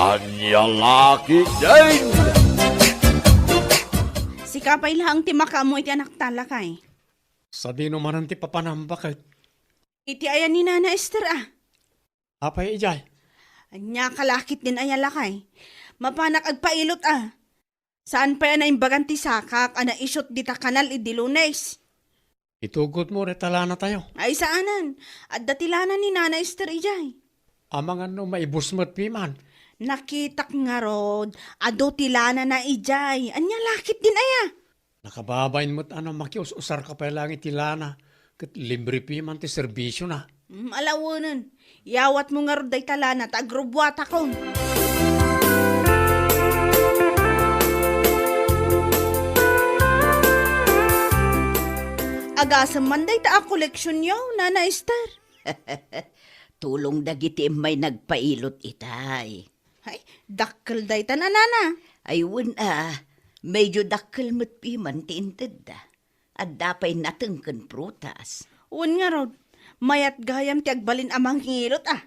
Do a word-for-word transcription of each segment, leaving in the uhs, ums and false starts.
Ania la ketdin? Sika pay laeng ti makaammo iti anakta, lakay. Sadino manen ti papanam, baket? Iti ayan ni Nana Esther, a. Apay idiay? Ania ka la ketdin aya, lakay? Mapanak agpailot, a. Saan pay a naimbagan ti sakak a naisut dita kanal idi Lunes. Itugotmo dayta lanatayo. Ay, saanen. Adda ti lana ni Nana Esther idiay. Amangan no maibus met piman. Nakitak ngarud, adu ti lanana idiay. Ania la ketdin aya? Nakababain met a no makius-usarka pay laeng iti lana, ket libre piman ti serbisiona. Mm, alawenen. Yawatmo ngarud dayta lana ta agrubbuatakon. Agasem man dayta a koleksionyo, Nana Esther. Tulong dagiti immay nagpailot itay. Ay, dakkel dayta, Nana. Ay, wen a, medyo dakkel met piman ti intedda. Adda pay nateng ken prutas. Wen ngarud, mayat gayam ti agbalin a mangilot a.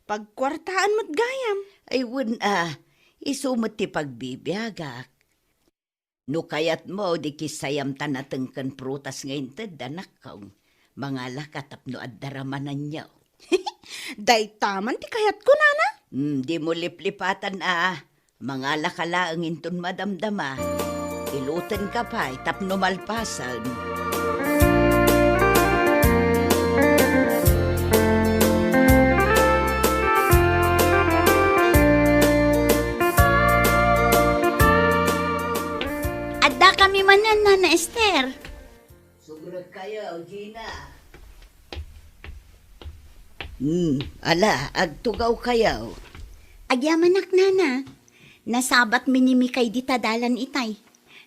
Pagkuartaan met gayam. Ay, wen a, isu met ti pagbibiagak. No kayatmo, di kissayam ta nateng ken prutas nga inted, anakkong. Mangalaka tapno adda ramananyo. Dayta man ti kayatko, Nana. Mm, dimo liplipatan a. Mangalaka laeng inton madamdama. Ilutenka pay tapno malpasen. Adda kami manen, Nana Esther. Sugrek kayo, Gina. Hmm, ala, agtugaw kayo. Agyamanak, Nana. Nasabat mi ni Mikay dita dalan itay.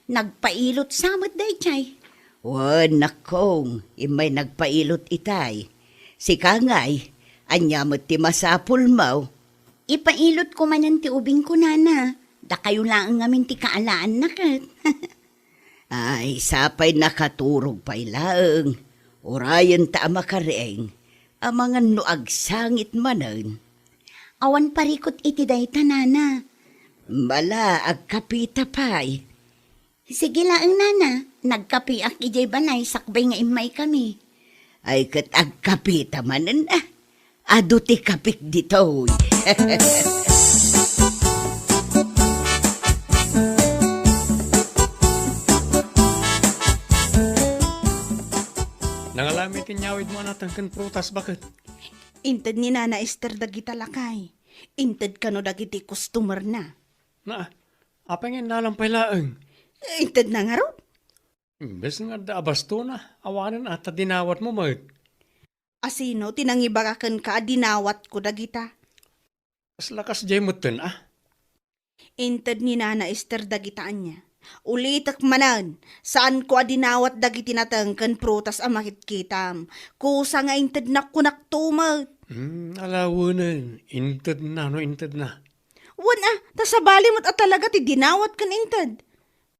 Nagpailot sa met daydiay. Wen, nakkong, immay nagpailot itay. Sika ngay, ania met ti masapulmo? Ipailotko manen ti ubingko, Nana. Dakayo laeng ngamin ti kaalaanna ket. Ay, sapay nakaturog pay laeng. Urayen ta a makareng, amangan no agsangit manen. Awan parikut iti dayta, Nana. Ala, agkapita pay. Sige laeng, Nana. Nagkapiak idiay balay sakbay nga immaykami. Ay, ket agkapita manen a. Adu ti kapik ditoy. Nangalami ti nyawidmo a nateng ken prutas, baket? Inted ni Nana Esther dagita, lakay. Inted kano dagiti customer-na. Na, apay nga innalam pay laeng? Intedna ngarud. Imbes nga adda a bastona, awanen a ta dinawatmo met. A sino ti nangibaga kenka a dinawatko dagita? Kasla kasdiay metten a. Inted ni Nana Esther dagita ania. Ulitek manen, saanko a dinawat dagiti nateng ken prutas a makitkitam. Kusa nga intednak kunak to met. Hmm, alawenen, intedna no intedna. Wen a, ta sabali met a talaga ti dinawat ken inted.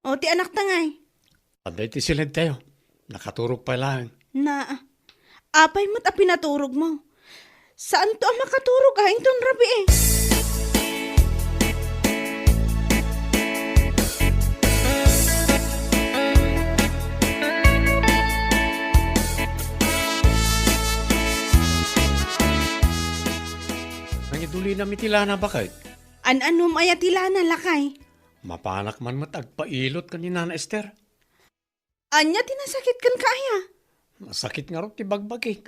O, ti anakta ngay? Adda iti siled tayo. Nakaturog pay laeng. Na, apay met a pinaturogmo? Saanto a makaturog a inton rabii. Nangidulinam iti lana, baket? An-anom aya ti lana, lakay? Mapanak man met agpailot ken ni Nana Esther. Ania ti nasakit kenka aya? Nasakit ngarud ti bagbagik.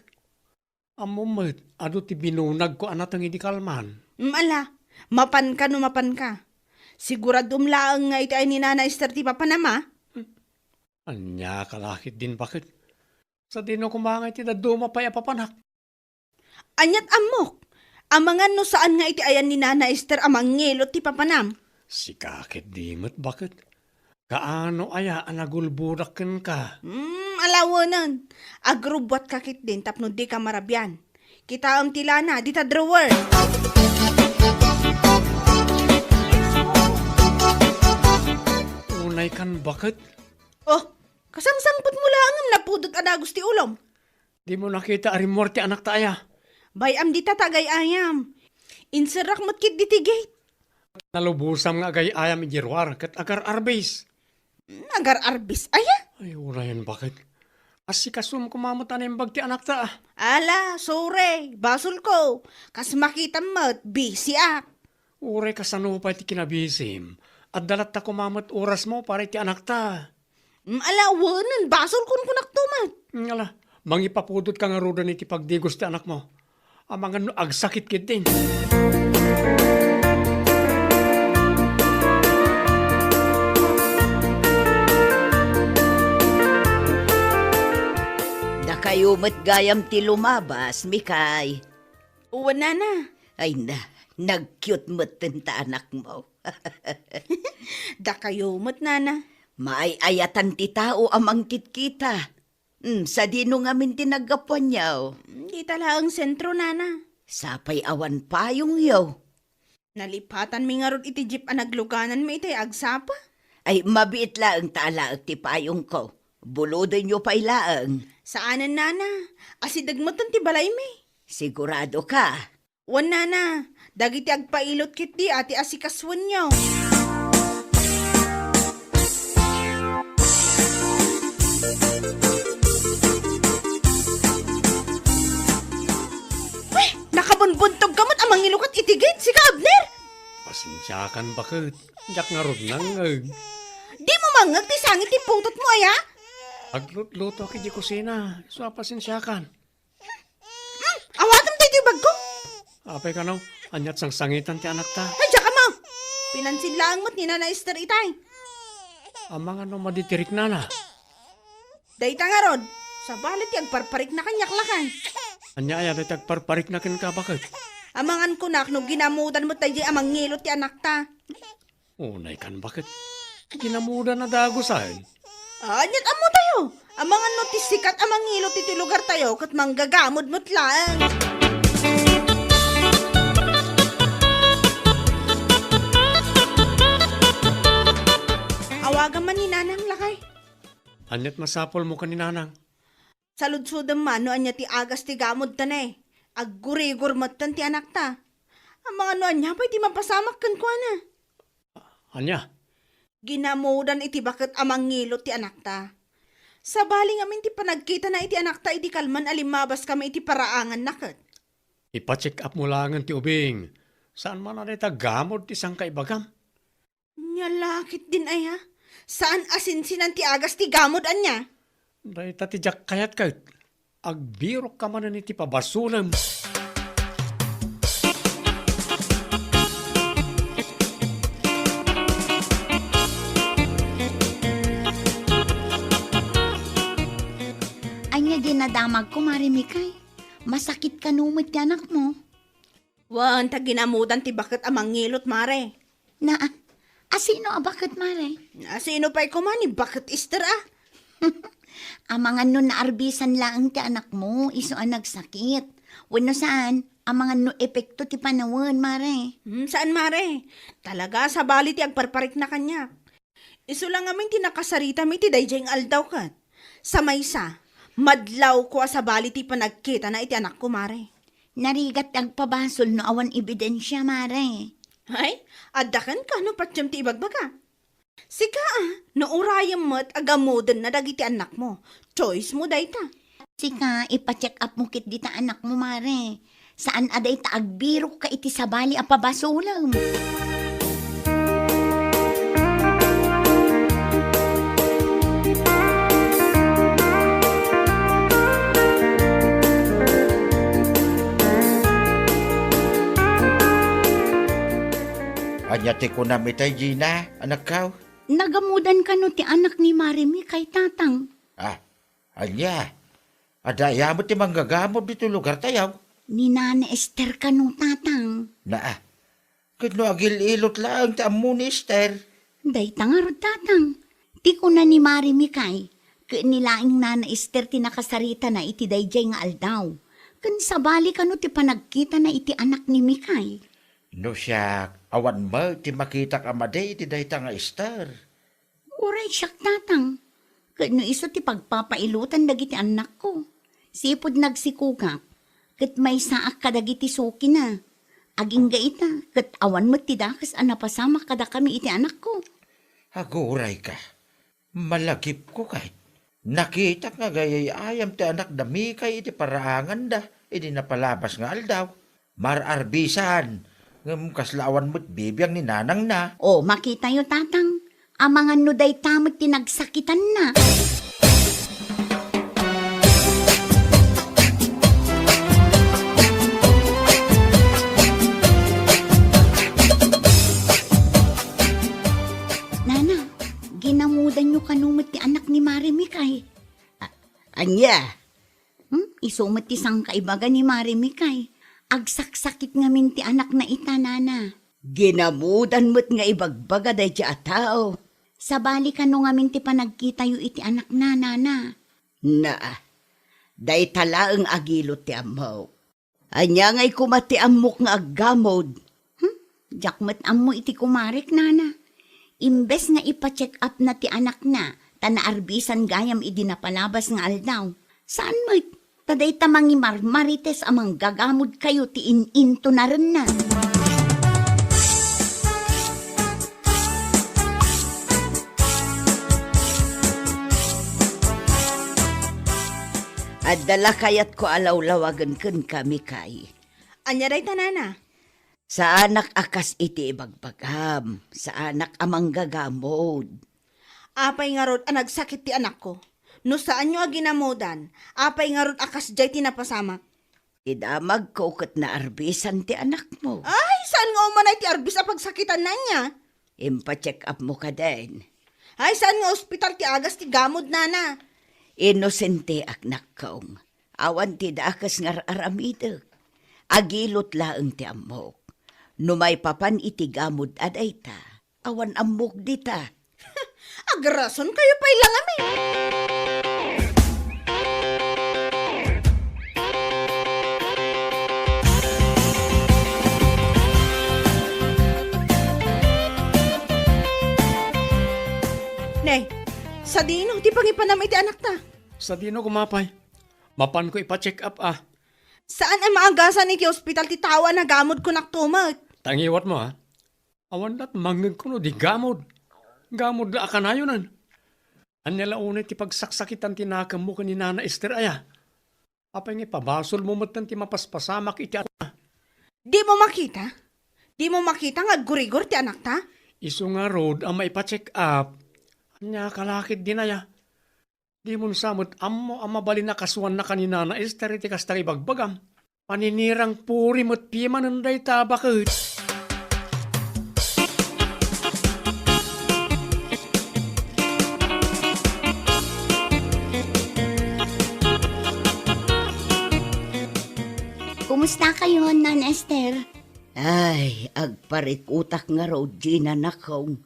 Ammom met, adu ti binunagko a nateng idi kalman. Mm, ala, mapanka no mapanka. Siguradom laeng nga iti ay ni Nana Esther ti papanam a? Ania ka la ketdin, baket? Sadino koma nga iti dadduma pay a papanak. Aniat ammok? Amangan no saan nga iti ayan ni Nana Esther a mangilot ti papanam? Sika ketdi met, baket? Kaano aya a nagulbodak kenka? Hmm, alawenen. Agrubbuatka ketdin tapno dika marabian. Kitaem ti lana dita drawer. Unay kan, baket? Oh, kasangsangpetmo laeng ngem napudot a dagus ti ulom. Dimo nakita a rimmuar ti anakta aya? Bay-am dita ta agay-ayam. Inserrak met ketdi ti gate. Nalubosam nga agay-ayam idiay ruar ket agar-arbis. Agar-arbis aya? Ay, urayen baket. Asikasom koma met a naimbag ti anakta. Ala, sure, basolko. Kas makitam met, bisiak. Uray kasano pay ti kinabisim, adda latta koma met orasmo para iti anakta. Mm, ala, wenen, basolkon kunakto met. Mm, ala, mangipapudotka ngaruden iti pagdigos ti anakmo. Amangan no agsakit ketdin. Dakayo met gayam ti lumabas, Mikay. Wen, nana. Ay na, nag-cute metten ta anakmo. Dakayo met, nana. Maay-ayatan ti tao a mangkitkita. Hmm, sadino ngamin ti naggapuanyo? Dita laeng sentro, nana. Sapay awan payongyo. Nalipatanmi ngarud iti jeep a naglugananmi itay agsapa. Ay, mabiit laeng ta alaek ti payongko. Bulodenyo pay laeng. Saanen, nana. Asideg metten ti balaymi. Sigurado ka? Wen, nana, dagiti agpailot ketdi a ti asikasoenyo. Uy, nakabunbuntog ka met a mangilukat iti gate, sika, Abner? Pasensiakan, baket. Diak ngarud nangngeg. Dimo mangngeg ti sangit ti putotmo, aya? Aglutlutoak iti kusina. Isu a pasensiakan. Hmm, awatem daytoy bagko. Apay kano, ania't sangsangitan ti anakta? Ay, diak ammo. Pinansin laeng met ni Nana Ester itay. Amangan no madi ti riknana. Dayta ngarud, sabali ti agparparikna kaniak, lakay. Ania aya dayta agparparikna kenka, baket? Amangan kunak no ginamudan met daydiay a mangngilot ti anakta. Unay kan, baket? Ginamudan a dagusen. Ania't ammotayo? Amangan no ti sikat a mangngilot iti lugartayo ket manggagamod met laeng. Awagam man ni Nanang, lakay. Ania't masapulmo ken ni Nanang? Saludsodem man no ania ti agas ti gamodta ne. Aggurigor metten ti anakta. Amangan no ania pay ti mapasamak kenkuana. Ania? Ginamudan iti baket a mangngilot ti anakta. Sabali ngamin ti panagkitana iti anakta idi kalman a limmabaskami iti paraanganna ket. Ipa-check up mo laengen ti ubing. Saan man a dayta gamod ti sangkaibagam? Nia la ketdin aya? Saan a sinsinan ti agas ti gamod, ania? Dayta ti diak kayat ket. Agbirokka manen iti pabasolem. Ania dinadamagko, Mare Mikay? Masakit kano met ti anakmo? Wen, ta ginamudan ti baket a mangngilot, Mare. Na, asino a baket, Mare? Asino pay koma ni Baket Ester a? Amangan no naarbisan laeng ti anakmo, isu a nagsakit. Wenno saan, amangan no epekto ti panawen, Mare. Hmm, saan, Mare. Talaga, sabali ti agparparikna kaniak. Isu la ngamin ti nakasaritami iti daydiay nga aldaw ket. Sa maysa, madlawko a sabali ti panagkitana iti anakko, Mare. Narigat ti agpabasol no awan ebidensia, Mare. Ay, adda kenka no patiem ti ibagbaga. Sika a, no urayem met a gamodenna dagiti annakmo, choice mo dayta. Sika, ipa-check up mo ketdi ta anakmo, Mare. Saan a dayta agbirokka iti sabali a pabasolem. Ania ti kunam itay, Gina, anakko? Nagamodan kano ti anak ni Mare Mikay, Tatang? Ah, ania? Adda aya met ti manggagamod ditoy lugartayo? Ni Nana Ester kano, Tatang. Naa, ket no agil-ilot laeng ti ammo ni Ester? Dayta ngarud, Tatang. Ti kuna ni Mare Mikay, ket ni laeng Nana Ester ti nakasaritana iti daydiay nga aldaw. Ken sabali kano ti panagkitana iti anak ni Mikay? No siak, awan met ti makitak a madi iti dayta nga Ester. Uray siak, Tatang, ket no isu ti pagpapailotan dagiti annakko, sipud nagsikogak, ket maysaak kadagiti sukina. Agingga ita, ket awan met ti dakes a napasamak kadakami iti anakko. Agurayka, malagipko kayat. Nakitak nga agayayayam ti anakda Mikay iti paraanganda idi napalabas nga aldaw. Mar-arbisan, ngem kasla awan met bibiang ni nanangna. O, makitayo, Tatang. Amangan no dayta met ti nagsakitanna. Nana, ginamudanyo kano met ti anak ni Mare Mikay? A-, ania? Hmm? Isu met ti sangkaibaga ni Mare Mikay. Agsaksakit ngamin ti anakna ita, Nana. Ginamudan met nga ibagbaga daydiay a tao. Sabali kano ngamin ti panagkitayo iti anakna, Nana? Naa, dayta laeng agilot ti ammok. Ania ngay koma ti ammok nga aggamod? Hmm? Diak met ammo iti kumarek, Nana. Imbes nga ipa-check up na ti anakna, ta naarbisan gayam idi napalabas nga aldaw. Saan met? Ta dayta mangimarmarites a manggagamod kayo ti in-intonarenna. Adda la kayatko a lawlawagen kenka, Mikay. Ania dayta, Nana? Saanak a kas iti ibagbagam, saanak a manggagamod. Apay ngarud a nagsakit ti anakko? No saanyo a ginamudan, apay ngarud a kasdiay ti napasamak? Ti damagko ket naarbisan ti anakmo. Ay, saan nga umanay ti arbis a pagsakitanna ania? Impa-check up mo kadin. Ay, saan nga ospital ti agas ti gamod, Nana? Inosenteak, nakkong. Awan ti dakes nga ar-aramidek. Agilot laeng ti ammok. No maipapan iti gamod a dayta, awan ammok dita. Agrasonkayo pay la ngamin. Ne, sadino ti pangipanam iti anakta? Sadino koma pay? Mapanko ipa-check up, a. Saan a maagasan iti ospital ti tao a nagamod kunak tumet? Tangiwat mo, a. Awan lat mangngeg kuno di gamod. Gamod la a kanayonan. Ania la unay ti pagsaksakitan ti nakemmo ken ni Nana Ester aya? Apay nga ipabasolmo metten ti mapaspasamak iti atna? Dimo makita? Dimo makita nga aggurigor ti anakta? Isu ngarud a maipa-check up. Ania ka la ketdin aya? Dimon sa met ammo a mabalin a kasuannaka ni Nana Ester iti kasta nga ibagbagam. Paninirang puri met pimanen dayta a baket. Kumusta kayo, Nana Ester? Ay, agparikutak ngarud, Gina, nakong.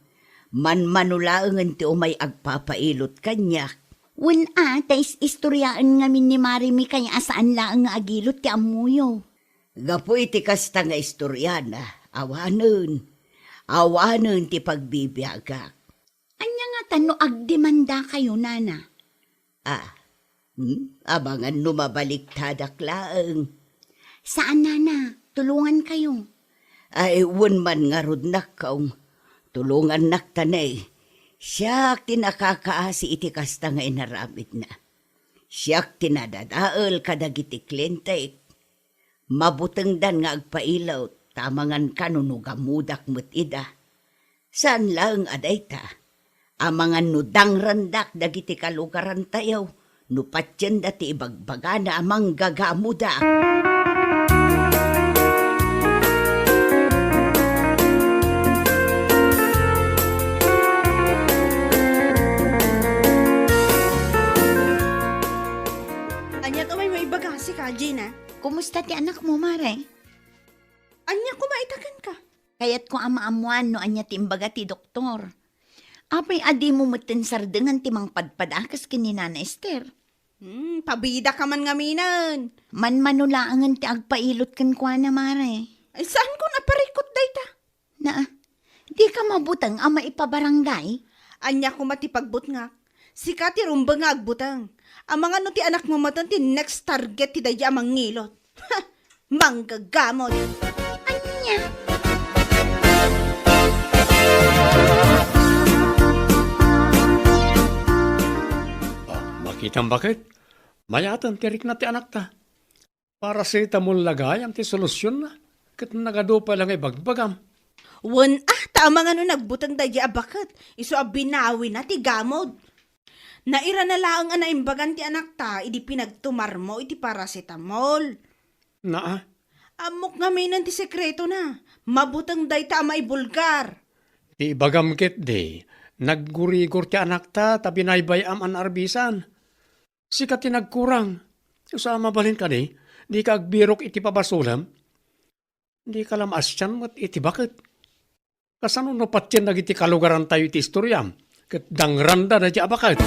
Manmano laengen ti umay agpapailot kaniak. Wen a, ta is-istoriaen ngamin ni Mare Mikay a saan laeng nga agilot ti ammoyo. Gapu iti kasta nga istoriana, awanen. Awanen ti pagbibiagak. Ania ngata no agdemandakayo, Nana? Ah, hmm? Amangan no mabaliktadak laeng. Saan, Nana, tulongankayo. Ay, wen man ngarud, nakkong. Tulongannakta ne. Siak ti nakakaasi iti kasta nga inaramidna. Siak ti nadadael kadagiti klientek. Mabutengdan nga agpailot, ta amangan kano no gamodak met ida. Saan laeng a dayta, amangan no dangrandak dagiti kalugarantayo, no patienda ti ibagbagana a manggagamodak. Ania ti umay maibaga, sika, Gina? Kumusta ti anakmo, Mare? Ania koma ita kenka? Kayatko a maammoan no ania ti imbaga ti doktor. Apay a dimo metten sardengan ti mangpadpadakes ken ni Nana Ester? Hmm, pabidaka man ngaminen. Manmano laengen ti agpailot kenkuana, Mare. Ay, saankon a parikut dayta? Naa, dika mabuteng a maipabarangay? Ania koma ti pagbutngak? Sika ti rumbeng nga agbuteng. Amangan no ti anakmo metten ti next target ti daydiay a mangilot. Manggagamod. Ania Ah, makitam baket, mayaten ti rikna ti anakta. Paracetamol la gayam ti solusionna, ket nagadu pay la nga ibagbagam. Wen, ah, ta amangan no nagbuteng daydi a baket, isu a binawina ti gamod. Nairana laeng a naimbagan ti anakta idi pinagtumarmo iti paracetamol. Naa. Ammok ngaminen ti sekretona. Mabuteng dayta a maibulgar. Ti ibagam ketdi, naggurigor ti anakta ta binaybay-am a naarbisan. Sika ti nagkurang. Sa mabalin kadi, dika agbirok iti pabasolem? Dika la maasian met iti baket. Kasano no patien dagiti kalugarantayo iti istoriam, ket dangranda daydi a baket?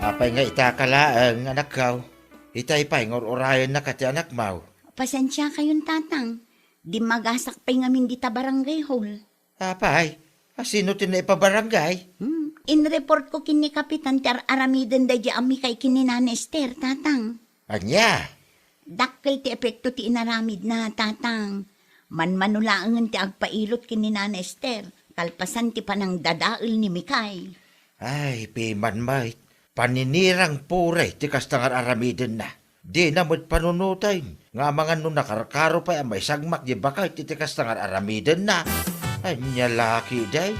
Apay nga ita ka laeng, anakko? Itay pay nga ur-urayennaka ti anakmo. Pasensiakayon, Tatang. Dimmagasak pay ngamin dita barangay hall. Apay, asino ti naipabarangay? Hmm, inreportko ken ni Kapitan ti ar-aramiden daydi a Mikay ken ni Nana Ester, Tatang. Ania? Dakkel ti epekto ti inaramidna, Tatang. Manmano laengen ti agpailot ken ni Nana Ester, kalpasan ti panangdadael ni Mikay. Ay, piman met, paninirang pay ti kasta nga ar-aramidenna. Dina met panunoten nga amangan no nakarkaro pay a maisagmak di baket iti kasta nga ar-aramidenna. Ania la ketdi?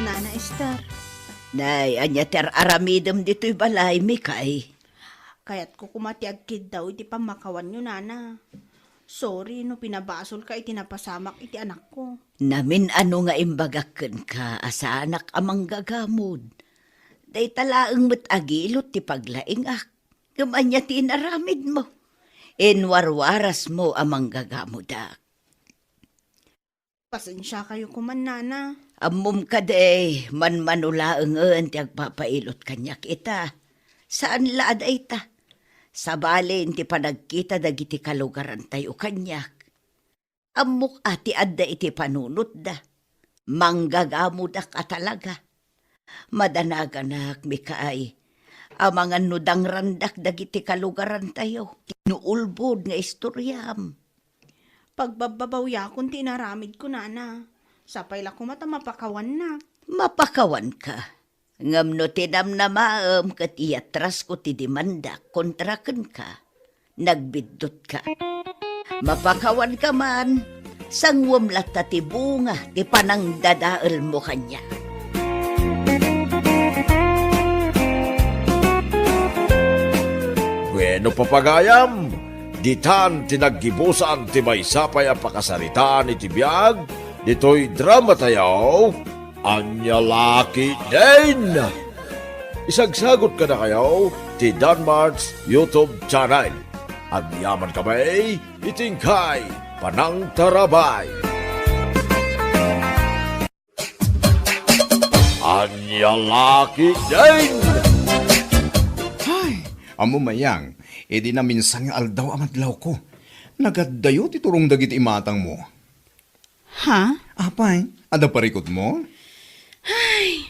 Nana Ester. Nay, ania ti ar-aramidem ditoy balay, Mikay? Kayatko koma ti agkiddaw iti pammakawanyo, Nana. Sorry no pinabasolka iti napasamak iti anakko. Namin-ano nga imbagak kenka a saanak a manggagamod. Dayta laeng met agilot ti paglaingak. Ngem ania ti inaramidmo? Inwarwarasmo a manggagamodak. Pasensiakayo koma, Nana. Ammom kadi, manmano laengen ti agpapailot kaniak ita. Saan la a dayta. Sabali ti panagkita dagiti kalugarantayo kaniak. Ammok a ti adda iti panunotda. Manggagamodak a talaga. Madanaganak, Mikay. Amangan no dangrandak dagiti kalugarantayo. Ti naulbod nga istoriam. Pagbabbabawiakon ti inaramidko, Nana. Sapay la koma ta mapakawannak. Mapakawanka. Ngem no tinamnamaem ket iyatrasko ti demandak kontra kenka, nagbiddutka. Mapakawanka man, sanguem latta ti bunga ti panangdadaelmo kaniak. Bueno, papagayam, ditan ti naggibusan ti maysa pay a pakasaritaan iti biag ditoy dramatayo. Ania la ketdin? Isagsagot kadakayo ti Danmart's YouTube channel. Agyaman kami iti inkay panangtarabay. Ania la ketdin? Ay, ammo, Mayang, idi naminsan nga aldaw a madlawko, nagaddayo ti turong dagiti imatangmo. Ha? Apay, adda parikutmo? Ay!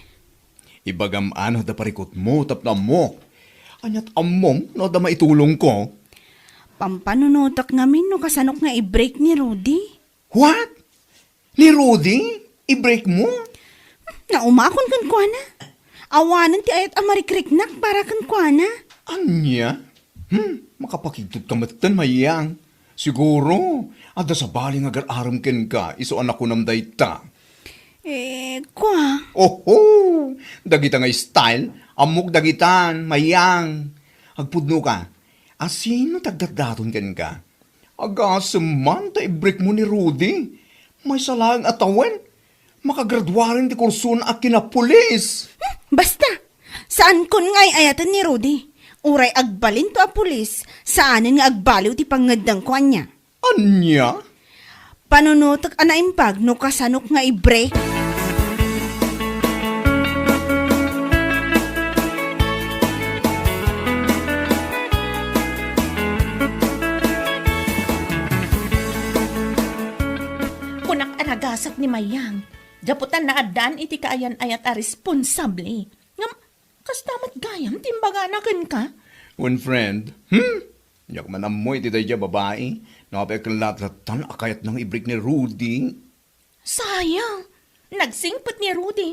Ibagam a no adda parikutmo tapno ammok. Aniat ammom no adda maitulongko? Pampanunotek ngamin no kasanok nga i-break ni Rudy. What? Ni Rudy? I-break mo? Naumakon kenkuana. Awanen ti ayat a marikriknak para kenkuana. Ania? Hmm, makapakigtot ka metten, Mayang. Siguro, adda sabali nga agar-arem kenka, isu a nakunam dayta. Eh, kua. Oho! Dagita nga style, ammok dagitan, Mayang. Agpudno ka. Asino ti agdatdaton kenka? Agasem man ta i-break mo ni Rudy. Maysa laeng a tawen, makagraduaren ti kursona a kinapulis. Hmm, basta! Saankon nga ay-ayaten ni Rudy. Uray agbalinto a pulis, saanen nga agbaliw ti pangngeddengko ania. Ania? Panunotek a naimbag no kasanok nga i-break. Mayang, gapu ta naaddaan iti kaayan-ayat a responsable. Ngem, kasta met gayam ti imbagana kenka? Wen, friend, hmm? Diak man ammo iti daydiay a babai. No apay ket latta a kayatna nga ibrek ni Rudy. Sayang! Nagsingpet ni Rudy.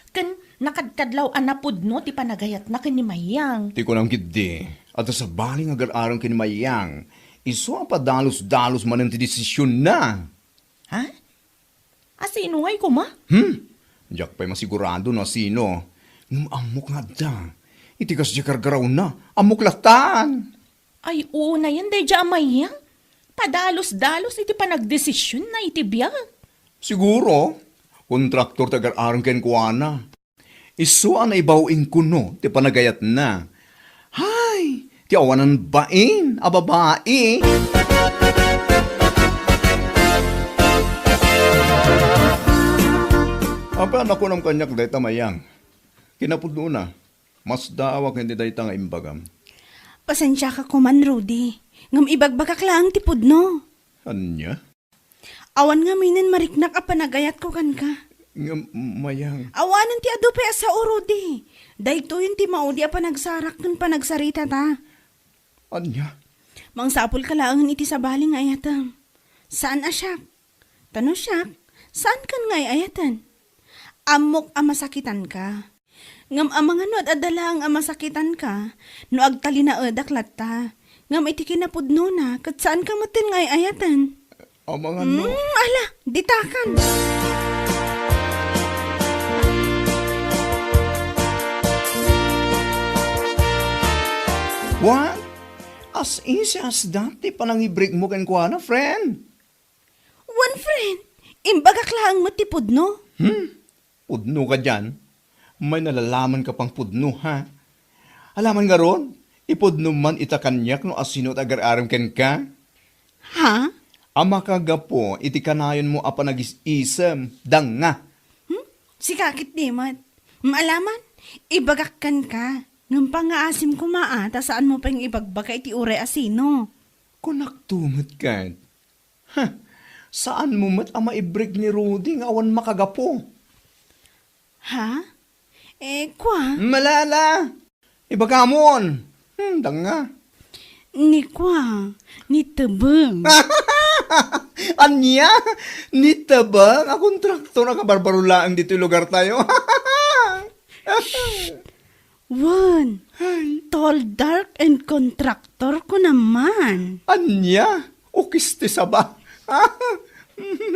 Ken nakadkadlaw a napudno ti panagayatna ken ni Mayang. Ti kunam ketdi, adda sabali nga agar-arem ken ni Mayang. Isu a padalus-dalus manen ti desisionna. Ha? Asino ngay koma? Hmm? Diak pay masigurado no asino. Ngem ammok nga adda. Iti kasdiay gargarawna, ammok lattan. Ay, unayen daydiay a Mayang. Padalus-dalus iti panagdesisionna iti biag. Siguro, kontraktor ti agar-arem kenkuana. Isu a naibaw inkuno ti panagayatna. Hay, ti awanan bain a babai. Apay a nakunam kaniak dayta, Mayang? Kinapudnona, masdaawak iti dayta nga imbagam. Pasensiaka koman, Rudy. Ngem ibagbagak laeng ti pudno. Ania? Awan ngaminen mariknak a panagayatko kenka. Ngem, Mayang. Awanen ti adu pay a sao, Rudy. Daytoyen ti maudi a panagsarak ken panagsarita ta. Ania? Mangsapulka laengen iti sabali nga ayatem. Saan a siak. Ta no siak, saankan nga ay-ayaten. Ammok a masakitanka. Ngem amangan no ad-adda laeng a masakitanka, no agtalinaedak latta. Ngem iti kinapudnona, ket saanka metten nga ay-ayaten. Amangan no. Mm, ala, ditakan. What? As easy as that, ti panangibrikmo kenkuana, friend? Wen, friend, imbagak laeng met ti pudno. Hmm? Pudno ka dian? May nalalaman ka pang pudno, ha? Alaman ngarud, ipudno man ita kaniak no asino ti agar-arem kenka. Ha? A makagapu iti kanayonmo a panagis-isem, danga. Hmm? Sika ket di met. Maalaman, ibagak kenka. Ngem pangngaasim koma a, ta saanmo pay nga ibagbaga iti uray a sino. Kunakto met ket. Huh, saanmo met a maibrek ni Rudy nga awan makagapu? Ha? Eh, kua? Malala! Ibagamon! Hmm, danga. Ni kua, ni Tebeng. Ania? Ni Tebeng a kontraktor a kabarbaro laeng ditoy lugar tayo? Wen, ay, tall, dark, and contractor ko naman. Ania? Ukis ti saba.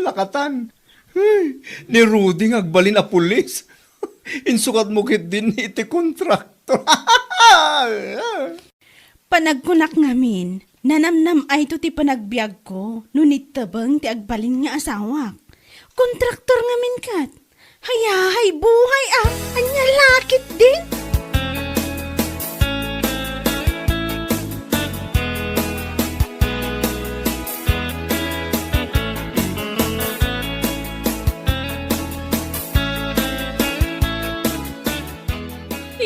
Lakatan. Ay, ni Rudy nga agbalin a pulis. Insukat mo ketdin iti kontraktor. Panagkunak ngamin, nanamnam-ayto ti panagbiagko no ni Tebeng ti agbalin nga asawak. Kontraktor ngamin ket. Hayahay buhay a, ania la ketdin?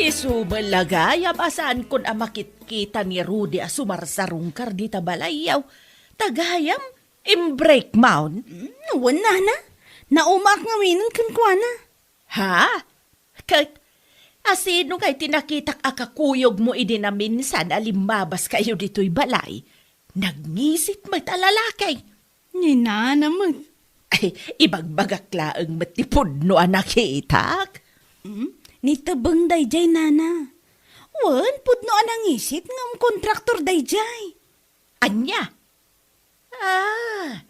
Isu met la gayam a saankon a makitkita ni Rudy a sumarsarungkar dita balayyo. Ta gayam, imbrekmon? Mm, wen, nana. Naumaak ngaminen kenkuana. Ha? Ket, asino ngay ti nakitak a kakuyogmo idi naminsan a limmabaskayo ditoy balay? Nagngisit met a lalaki. Ni nana met. Ay, ibagbagak laeng met ti pudno a nakitak. Mm, ni Tebeng daydiay, nana. Wen, pudno a nangisit ngem kontraktor daydiay. Ania? Ah,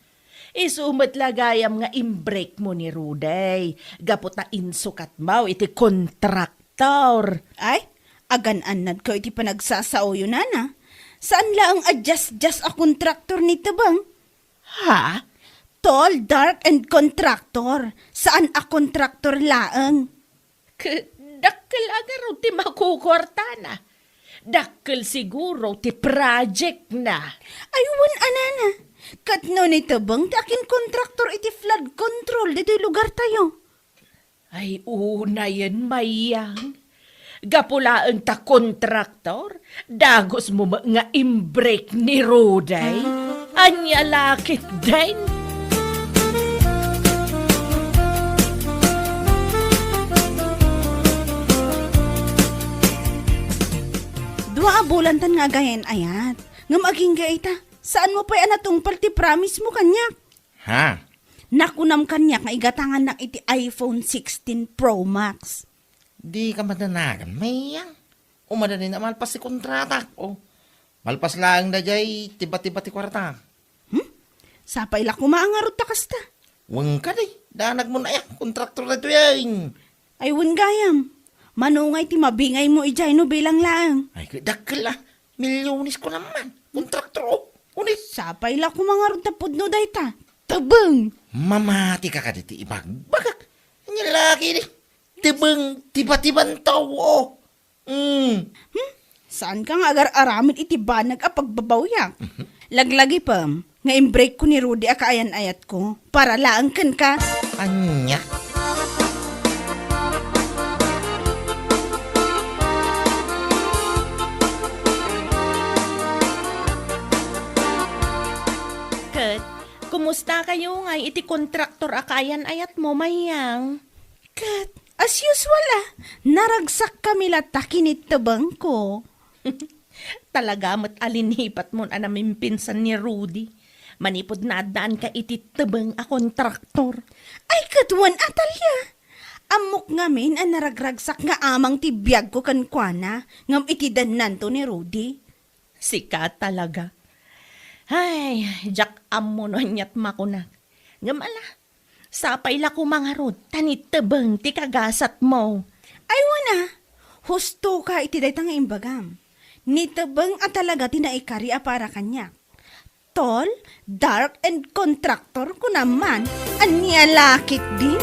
isu met la gayam nga imbrekmo ni Rudy, gapu ta insukatmo iti kontraktor. Ay, agan-annadko iti panagsasaoyo, nana. Saan laeng a diasdias a kontraktor ni Tebeng? Ha? Tall, dark, and contractor. Saan a kontraktor laeng. Ket dakkel a ngarud ti makukuartana. Dakkel siguro ti project na. Ay, wen a, nana. Ket no ni Tebeng ti akinkontraktor iti flood control ditoy lugar tayo. Ay, unayen, Mayang. Gapu laeng ta kontraktor, dagusmo met nga imbrik ni Rudy. Ania la ketdin? Abulantan nga agayan-ayat. Ngem agingga ita, saanmo pay a natungpal ti promise mo kaniak. Ha? Nakunam kaniak nga igatangannak iti iPhone sixteen Pro Max. Di ka madanagan, Mayang. O madani na malpas ti kontratak. O, malpas laeng daydiay, tiba-tiba ti kuarta. Hmm? Sapay la koma a ngarud ta kasta. Wen kadi, danag mo na ya, kontraktor na ito yan. Ay, wen gayam. Mano ngay ti mabingay mo idiay no bilang laeng? Ay, dakkel a. Milyones ko naman. Kontraktor, o. Unis. Sapay la koma ngarud ta pudno dayta. Tabeng! Mamati ka kadi ti ibagbagak. Anya laki di. Tibeng, tiba-tiban tao, o. Mm. Hmm? Saan ka nga agar-aramid iti banag a pagbabawiak? Laglagipem nga imbreak ko ni Rudy a kaayan-ayat ko para laeng kenka. Anya? Ket, kumusta kayo nga iti kontraktor a kaayan-ayat mo, Mayang? Ket, as usual, ah, naragsak kami latta ken ni Tebeng ko. Talaga met a linipatmon a namimpinsan ni Rudy. Manipud naaddaanka iti tebeng a kontraktor. Ay, ket wen, Atalia. Ammok ngamin a naragragsak nga amang ti biagko kenkuana, ngem iti dennanto ni Rudy. Sika talaga. Ay, diak ammo no aniat makunak. Ngem ala, sapay la koma ngarud, ta ni Tebeng ti kagasatmo. Ay, wen a, husto ka iti dayta nga imbagam. Ni Tebeng a talaga ti naikari a para kaniak. Tall, dark, and contractor, kunam man. Ania la ketdi?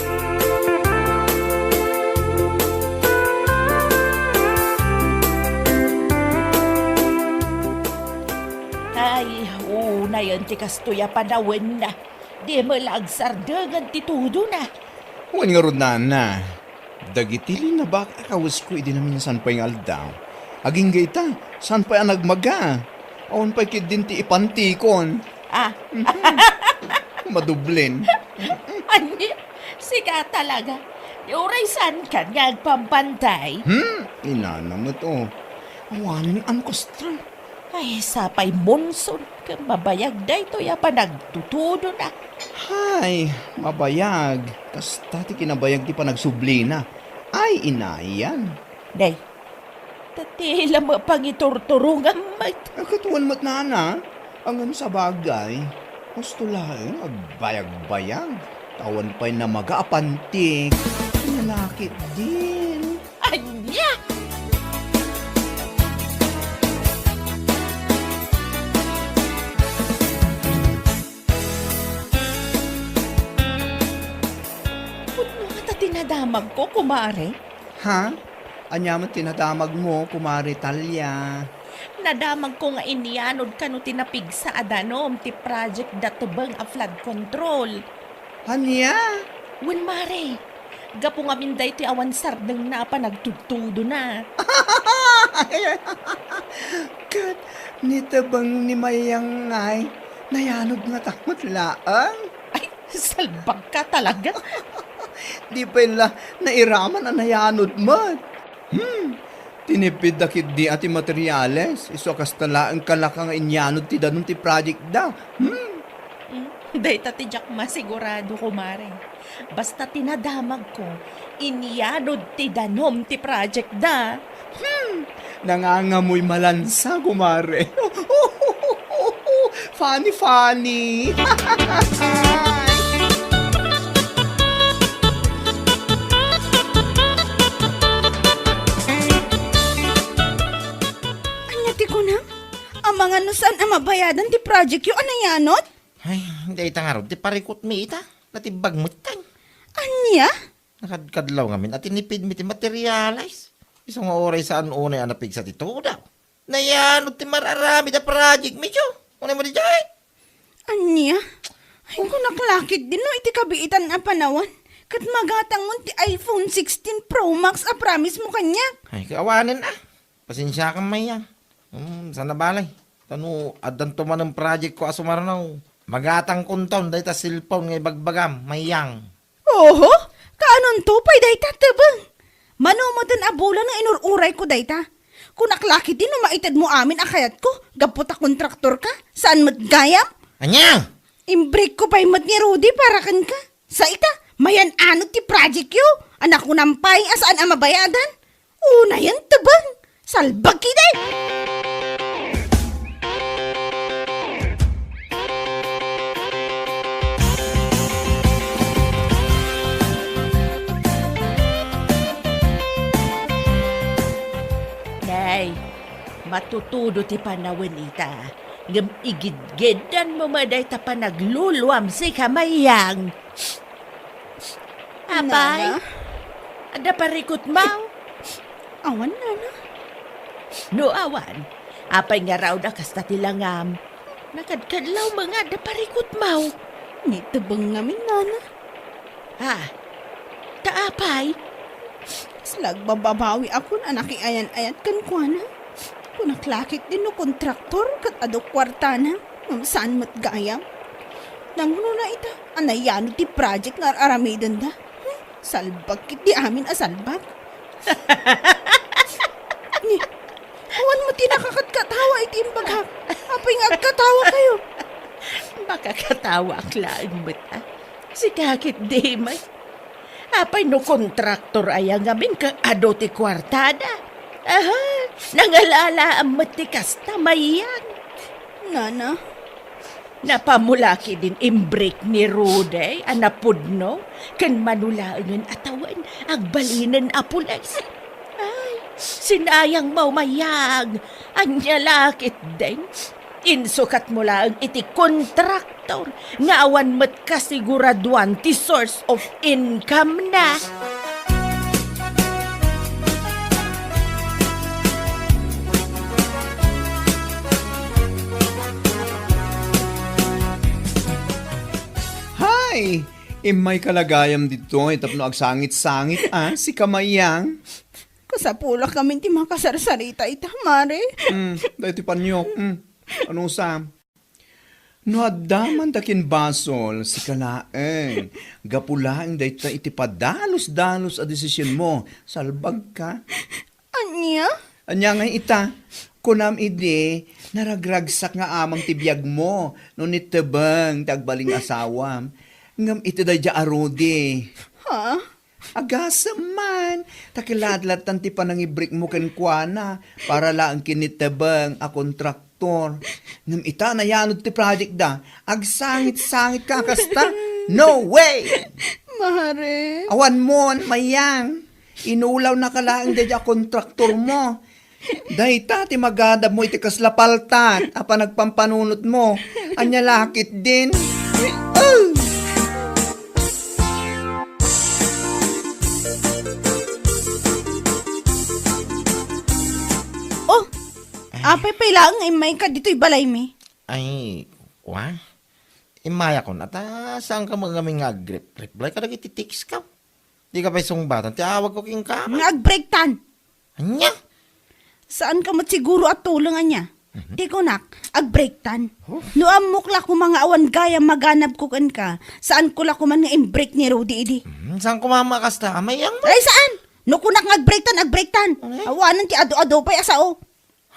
Ay, unayen ti kastoy a panawen. Di met la agsardengen ti tudona. Wen ngarud, nana, dagiti linnabak a kawesko idi naminsan pay nga aldaw, agingga ita, saan pay a nagmaga. Awan pay ketdin ti ipantikon. Ah. Mhm. Madublen. Ania, sika talaga. Uray saankan nga agpampantay. Hmm, inana met, o. Awanen a nukastran. Ay, sapay monson, ket mabayag daytoy a panagtutudona. Hay, mabayag. Kasta ti kinabayag ti panagsublina. Ay, inayan. Day, ta ti la met pangiturturongam met. A, ket wen met, nana. Ngem sabagay, husto laeng agbayagbayag. Ta awan pay namaga a pantik. Ania la ketdin? Ania? Pudno ngata ti nadamagko, kumare. Ha? Ania met ti nadamagmo, Kumare Talia? Nadamagko nga inyanod kano ti napigsa a danum ti project da Tebeng a flood control. Ania? Wen, mare. Gapu ngamin daytoy awan sardengna a panagtudtudona. Ket ni Tebeng ni Mayang ngay, nayanod ngata met laeng? Ay, salbag ka talaga. Di pay la nairaman a nayanod met. Hmm. Tinipidda ketdi a ti materiales, isu a kasta laeng kalaka nga inyanod ti danum ti project da. Hmm. Hmm. Dayta ti diak masigurado, kumare. Basta ti nadamagko, inyanod ti danum ti project da. Hmm. Nangangamoy malansa, kumare. Funny, funny. Ania ti kunam? Amangan no saan a mabayadan ti project yo a nayanod? Ay, dayta ngarud ti parikutmi ita. Natibbag met kay. Ania? Nakadkadlaw ngamin a tinipidmi ti materialis. Isu nga uray saan unay a napigsa ti tudaw. Nayanod ti mar-aramid a project mi, Diyo. Unay mo di jay? Ania? Ay, kunak la ketdin no iti kabiitan a panawen. Ket magatangmon ti iPhone sixteen Pro Max a promise mo kaniak. Ay, kaawanen a. Pasensiakan, Mayang. Hmm, saan a balay. Ta no addanto manen project ko a sumarno, magatangkonton dayta cellphone nga ibagbagam, Mayang. Oho, kaanonto pay dayta, Tebeng? Mano meten a bulan nga inur-urayko dayta. Kunak la ketdi no maitedmo amin a kayatko, gapu ta kontraktor ka, saan met gayam? Ania? Imbrake ko pay met ni Rudy para kenka. Sa ita, mayan-anod ti project yo, a nakunam pay a saan a mabayadan. Unayen tebeng, salbag ketdi! Nay, matutudo ti panawen ita. Ngem igidgiddanmo met dayta panagluluam, sika Mayang. Apay? Nana? Adda parikutmaw? Awan, Nana. No awan, apay ngarud a kasta ti langam? Nakadkadlaw nga adda parikutmaw. Ni tebeng ngamin, Nana. Ha? Ta apay? Kasla agbababawiakon a nakiayan-ayat kenkuana. Kunak la ketdi no kontraktor ket adu kuartana, ngem saan met gayam. Nangruna ita a nayanod ti project nga ar-aramidenda. Ay, salbag ketdi amin a salbag. Ni, awan met ti nakakatkatawa iti imbagak. Apay nga agkatawa kayo? Makakatawaak laeng met, a. Sika ketdi, May. Apay no kontraktor aya ngamin ket adu ti kuartada? Aha, nangalalaam met ti kasta, Mayang. Nana. Napamula ketdin imbrake ni Rudy a napudno ken mano laengen a tawen agbalinen a pulis. Ay, sinayangmo, Mayang. Ania la ketdin? Insukatmo laeng iti kontraktor nga awan met kasiguraduan ti source of income na. Hay! Immayka la gayam ditoy tapno agsangit-sangit, a, sika Mayang. Kasapulak ngamin ti makasarsarita ita, Mare. Mm, daytoy paniok. Mm. Ano sa? No adda man ta kin basol, sika laeng. Gapu laeng dayta iti padalus-dalus a desisionmo. Salbagka. Ania? Ania ngay ita? Kunam idi, naragragsak nga amang ti biagmo no ni tebeng ti agbalin nga asawam. Ngem iti daydiay a Rudy. Ha? Agasem man, ta kiladladtan ti panangibrikmo kenkuana para laeng ken ni tebeng a kontraktor. Ngem ita, nayanod ti project da, agsangit-sangit ka kasta? No way! Mare. Awan mon, Mayang. Inulawnaka laeng daydiay a kontraktormo. Dayta ti magadabmo iti kasla paltak a panagpampanunotmo. Ania la ketdin? Oh! Oh, apay pay laeng nga immayka ditoy balaymi? Ay, wa? Immayakon, ata saanka met ngamin nga agrep-, reply kadagiti text ko? Dika pay sungbatan ti awagko kenka. Nga agbreaktan. Ania? Saanka met siguro a tuleng, ania? Mhm. Ti kunak, agbreaktan. Huh? No ammok la koma nga awan gayam maganabko kenka, saanko la koman nga imbreak ni Rudy idi. Mhm, saan koma makasta? Mayang mo? Ay, saan? No kunak nga agbreaktan, agbreaktan. Ano eh? Awanen ti adu-adu pay a sao.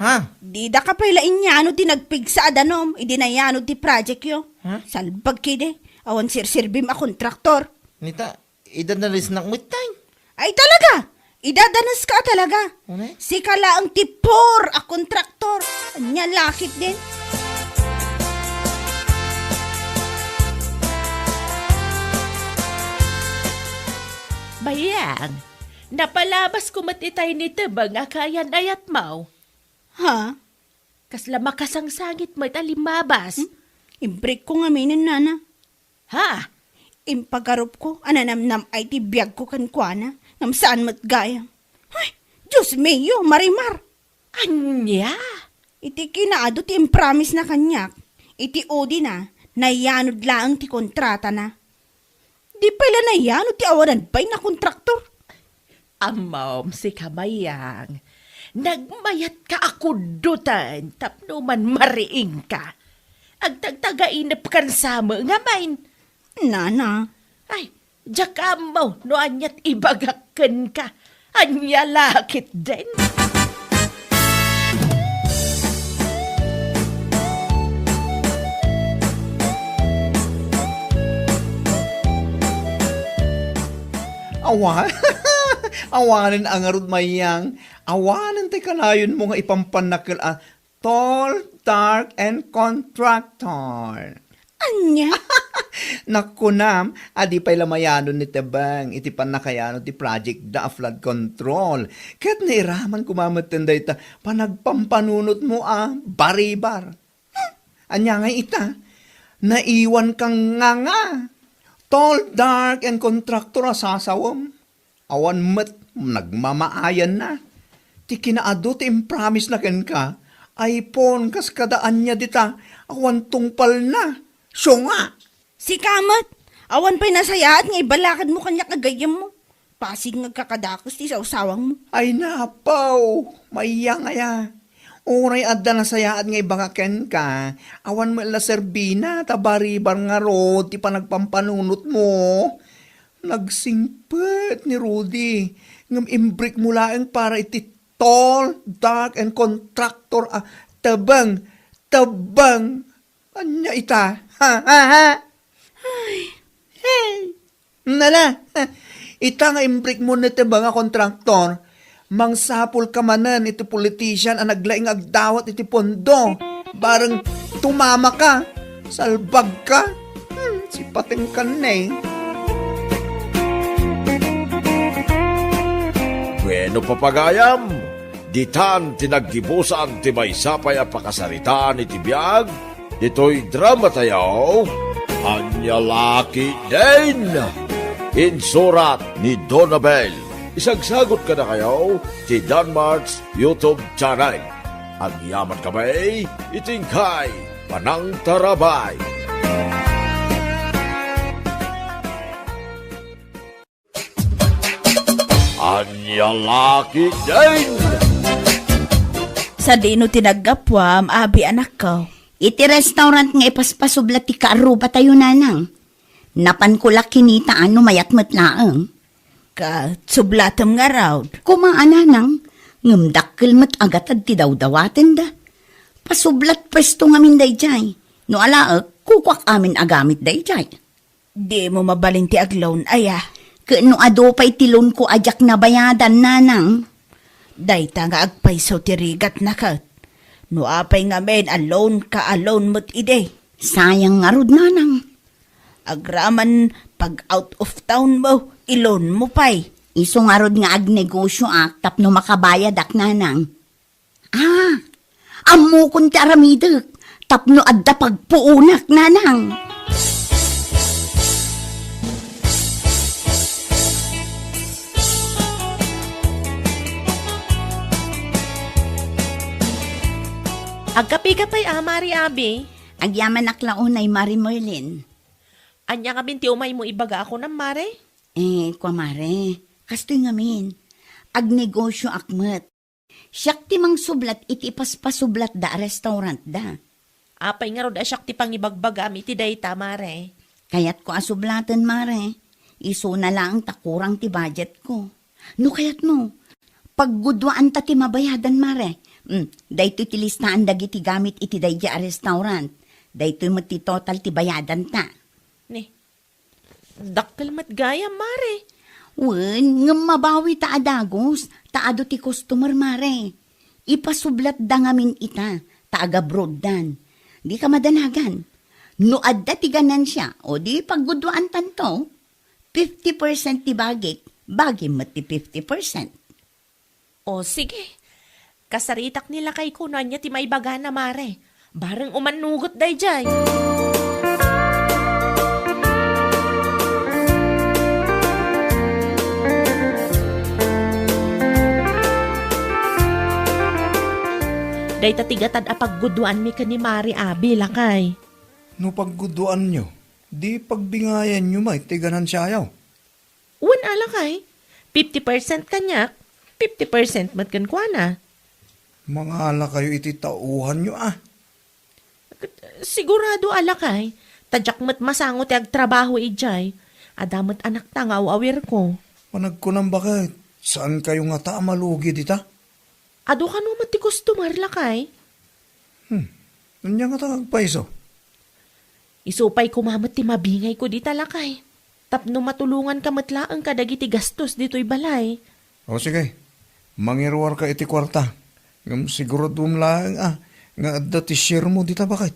Ha? Didaka pay la inyano ti nagpigsa a danum, idi nayanod ti project yo. Ha? Salbag kidi, awan sirsirbim a kontraktor. Nita, idadanesnak met tay. Ay talaga! Idadaneska a talaga. Ano? Sika laeng ti poor a kontraktor. Ania la ketdin? Mayang, napalabasko met itay ni tebeng a kaayan-ayatmo. Ha? Kasla makasangsangit met a limmabas. Hmm? Imbreakko ngaminen, Nana. Ha? Impagarupko a nanamnam-ay ti biagko kenkuana, ngem saan met gayam. Ay, Dios mio, Marimar! Ania? Iti kinaadu ti impromisena kaniak, iti udina, nayanod laeng ti kontratana. Di pay la nayanod ti awanan pay nga kontraktor. Ammom, sika Mayang, nagmayatka a kuddoten tapno man mariingka. Agtagtagainepkan sa met ngamin. Nana. Ay, diak ammo no aniat ibagak kenka. Ania la ketdin? Awa-, awanen a ngarud, Mayang. Awanen ti kanayonmo nga ipampannakel a tall, dark, and contractor. Ania? Nakunam, a di pay la mayanon ni Tebeng iti pannakayano ti project da a flood control. Ket nairaman koma metten dayta panagpampanunotmo a baribar. Ania ngay ita? Naiwan kang nganga. Tall, dark, and contractor a sasawem. Awan met nagmamaayanna. Ti kinaadu ti impromise na kenka, iPhone kas kada ania dita, awan tungpalna. Siunga! Sika met, awan pay nasayaat nga ibalakadmo kaniak a gayyemmo. Pasig nga agkakadakes ti sawsawangmo. Ay napaw, Mayang aya. Uray adda nasayaat nga ibagak kenka, awan met la serbina ta baribar ngarud ti panagpampanunotmo. Nagsingpet ni Rudy, ngem imbrekmo laeng para iti tall, dark, and contractor a Tebeng, Tebeng. Ania ita? Ha, ha, ha? Ay. Hey! Nala, ita nga imbrekmo ni Tebeng a kontraktor, mangsapulka manen iti politician a naglaing nga agdawat iti pondo. Bareng tumamaka, salbagka. Hmm, sipatengkan ne. Bueno, papagayam, ditan ti naggibusan ti maysa pay a pakasaritaan iti biag ditoy dramatayo, Ania La Ketdin. Insurat ni Donabel. Isagsagot kadakayo ti Danmart's YouTube channel. Agyaman kami iti inkay panangtarabay. Ania La Ketdin! Sadino ti naggapuam, abi, anakko? Iti restaurant nga ipaspasublat ti kaarrubatayo, nanang. Napanko la kinitaan no mayat met laeng. Ket sublatem ngarud. Koma a, nanang, ngem dakkel met a gatad ti dawdawatenda. Pasublat pwesto ngamin daydiay. No alaek, kukuak amin a gamit daydiay. Dimo mabalin ti ag-loan aya? Ket no adu pay ti loanko a diak nabayadan, nanang? Dayta nga agpayso ti rigatna ket. No apay ngamin a loanka a loan met idi? Sayang ngarud, nanang. Agraman pag-out of townmo, i-loanmo pay. Isu ngarud nga agnegosioak tapno makabayadak, nanang. Ah, ammokon ti aramidek tapno adda pagpuonak, nanang. Agkapika pay a, Mari, abi? Agyamanak la unay, Mari Merlin. Ania ngamin ti umaymo ibaga a kunam, Mare? Eh, kua, Mare, kastoy ngamin. Agnegosioak met. Siak ti mangsublat iti ipaspasublatda a restaurantda. Apay ngarud a siak ti pangibagbagaam iti dayta, Mare? Kayatko a sublaten, Mare. Isuna laeng ta kurang ti budgetko. No kayatmo, pagguduaanta ti mabayadan, Mare. Hmm, daytoy ti listaan dagiti gamit iti daydiay a restaurant. Daytoy met ti total ti bayadanta. Ni, Dakkel met gayam, Mare. Wen, ngem mabawi ta a dagus, ta adu ti customer, Mare. Ipasublatda ngamin ita, ta agabroaddan. Dika madanagan. No adda ti ganansia, o di pagguduaantanto, fifty percent ti bagik, bagim met ti fifty percent. O, sige. Kasaritak ni lakayko no ania ti maibagana, Mare. Bareng umannugot daydiay. Dayta ti gatad a pagguduanmi ken ni Mare, abi, lakay. No pagguduanyo, di pagbingayanyo met ti ganansiayo. Wen a, lakay. Fifty percent kaniak, fifty percent met kenkuana. Mangalakayo iti tauhanyo, a. Sigurado a, lakay. Ta diak met masango ti agtrabaho idiay. Adda met anakta nga aw-awirko. Panagkunam baket, saankayo ngata a malugi dita? Adu kano met ti customer, lakay? Hmm. Ania ngata nga agpayso? Isu pay koma met ti mabingayko dita, lakay. Tapno matulonganka met laeng kadagiti gastos ditoy balay. O sige, mangiruarka iti kuarta. Ngem siguraduem laeng a nga adda ti sharemo dita baket.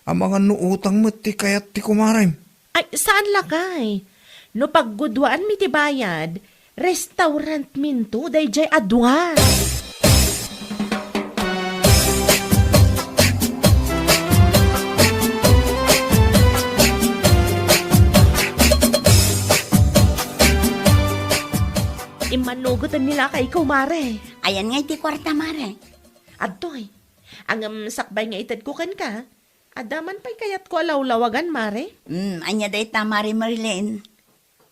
Amangan no utang met ti kayat ti kumarem. Ay, saan lakay? No pagguduaanmi ti bayad, restaurantminto daydiay a dua. Immanugoten ni lakayko, mare. Ayan nga iti kuarta, mare. Adtoy. Ngem sakbay nga itedko kenka, adda man pay kayatko a lawlawagan, mare. Mm, ania dayta, Mare Merlin?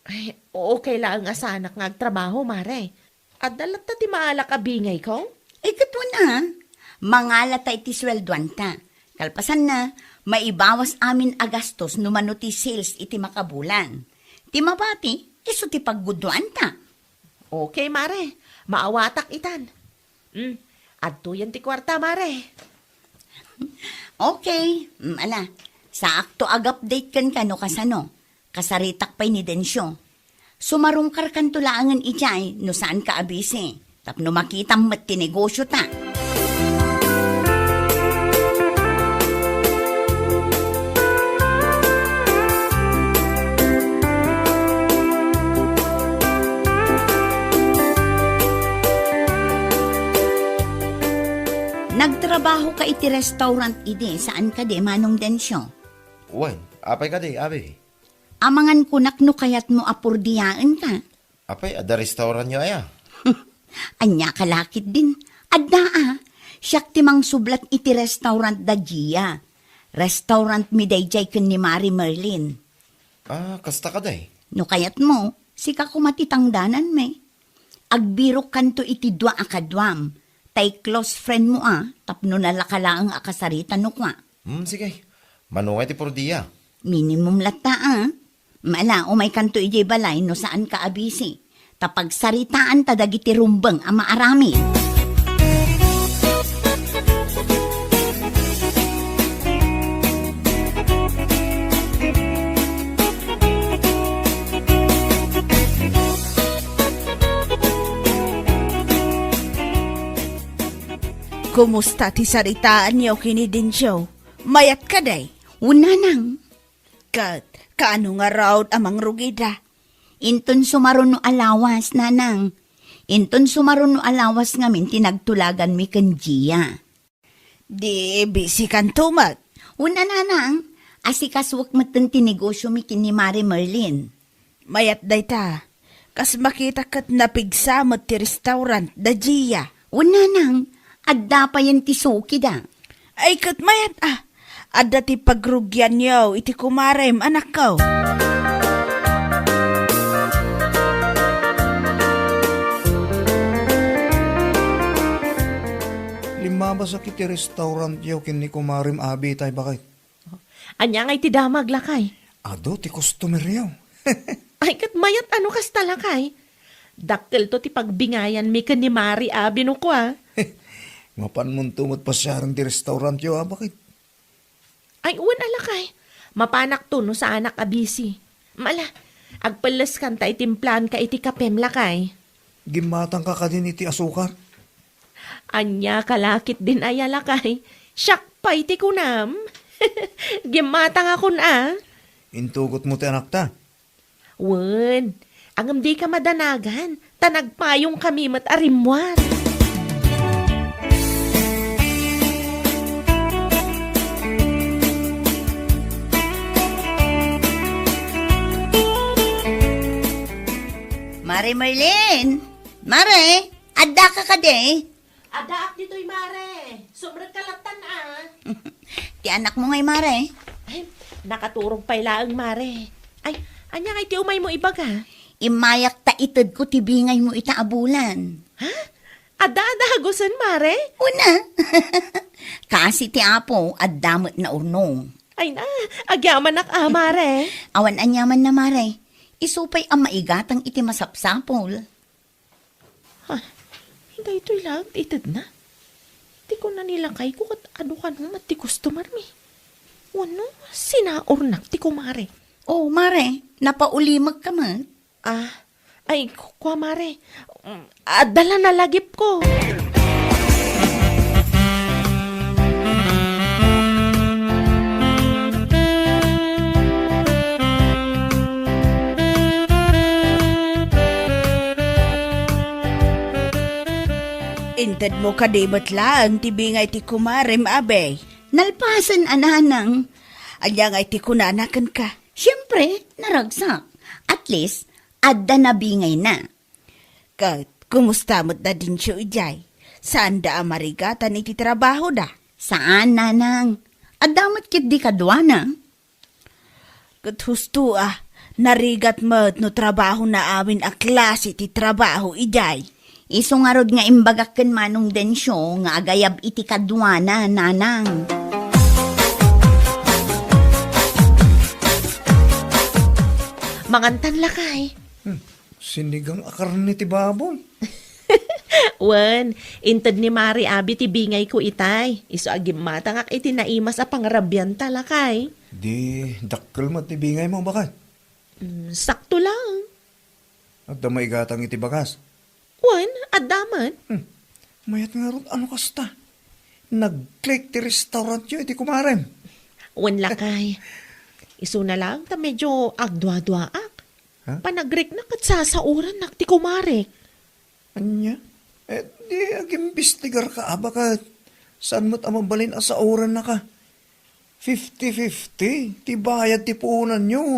Ay, okay laeng a saanak nga agtrabaho, mare. Adda latta ti maalak a bingayko? Ay, ket wen a. Mangalata iti sueldoanta. Kalpasanna, maibawas amin a gastos no mano ti sales iti makabulan. Ti mabati, isu ti pagguduanta. Okay, mare. Maawatak itan. Mm, adtoyen ti kuarta, mare. Okay. Mm, ala, saakto ag-update kenka no kasano. Kasaritak pay ni Dencio. Sumarungkarkanto laengen idiay no saanka a busy. Tapno makitam met ti negosiota. Nagtrabahoka iti restaurant idi, saan kadi, Manong Dencio? Wen, apay kadi, abi? Amangan kunak no kayatmo a purdiaenka. Apay, adda restauranyo aya? Ania ka lakit din? Adda a. Siak ti mangsublat iti restaurant da Gia. Restaurantmi daydiay ken ni Mari Merlin. Ah, kasta kadi? No kayatmo, sika koma ti tangdananmi. Agbirokkanto iti dua a kaduam. Tay close friendmo a, tapno nalaka laeng a kasarita no kua. Hmm, sige. Mano nga iti purdia? Minimum latta a. Mala, umaykanto idiay balay no saanka a busy. Ta pagsaritaanta dagiti rumbeng a maaramid. Kumusta ti saritaanyo ken ni Dencio? Mayat kadi? Wen, nanang. Ket, kaano ngarud a mangrugida? Inton sumaruno a lawas, nanang. Inton sumaruno a lawas ngamin ti nagtulaganmi ken Gia. Di bisikanto met? Wen a, nanang, asikasuek metten ti negosiomi ken ni Mari Merlin. Mayat dayta. Kas makitak ket napigsa met ti restaurant da Gia. Wen, nanang, adda payen ti sukida. Ay, ket mayat a. Adda ti pagrugianyo iti kumarem, anakko. Limmabasak iti restaurantyo ken ni kumarem abi tay baket. Ania ngay ti damag, lakay? Adu ti customeryo. Ay, ket mayat a no kasta, lakay. Dakkelto ti pagbingayanmi ken ni Mari abi no kua. Mapanmonto met pasiaren ti restaurantyo a baket. Ay, wen a, lakay. Mapanakto no saanak a busy. Mala, agpelleskanta iti implaanka iti kapem, lakay. Gimmatangka kadin iti asukar? Ania ka lakit din aya, lakay? Siak pay ti kunam. Gimmatangakon a. Intugotmo ti anakta? Wen, ngem dika madanagan, ta nagpayongkami met a rimmuar. Mare Merlin! Mare! Addaka kadi? Addaak ditoy, mare. Sumrekka lattan a. Ti anakmo ngay, mare? Ay, nakaturog pay laeng, mare. Ay, ania ngay ti umaymo ibaga? Immayak ta itedko ti bingaymo ita a bulan. Ha? Adda a dagusen, mare? Wen a. Kaasi ti Apo, adda met naurnong. Ay na, agyamanak a, mare. Awan aniamanna, mare. Isu pay a maigatang iti masapsapul. Ha, daytoy laeng ti itedna. Ti kuna ni lakayko ket adu kano met ti customermi. Wenno, sinaurnak ti kumare. Oh, Mare, napaulimekka met? Ah, ay, ku-, kua, Mare. Mm, adda la nalagipko. Intedmo kadi met laeng ti bingay ti kumarem, Abi? Nalpasen a, Nanang. Ania ngay ti kunana kenka? Siempre, naragsak. At least, adda nabingayna. Ket, kumusta met da Dencio idiay? Saanda a marigatan iti trabahoda? Saan, Nanang. Adda met ketdi kaduana. Ket husto a, narigat met no trabahona amin a klase ti trabaho idiay. Isu ngarud nga imbagak ken Manong Dencio nga agayab iti kaduana, Nanang. Mangantan, lakay. Hmm, sinigang a karne ti baboy. Wen, inted ni Mari Abi ti bingayko itay. Isu a gimmatangak iti naimas a pangarabianta, lakay. Di dakkel met ti bingaymo, baket? Mm, sakto lang. Adda maigatang iti bagas? Wen, adda met. Hmm. Mayat ngarud, ano kasta? Nag-click ti restaurantyo iti kumarem. Wen, lakay. Isuna lang ta medyo agduaduaak. Ha? Panagrikna ket sasaorannak ti kumarek. Ania? Eh, di agimbestigar ka, a, baket? Saan met a mabalin a saoranna ka? Fifty fifty ti bayad ti puonanyo.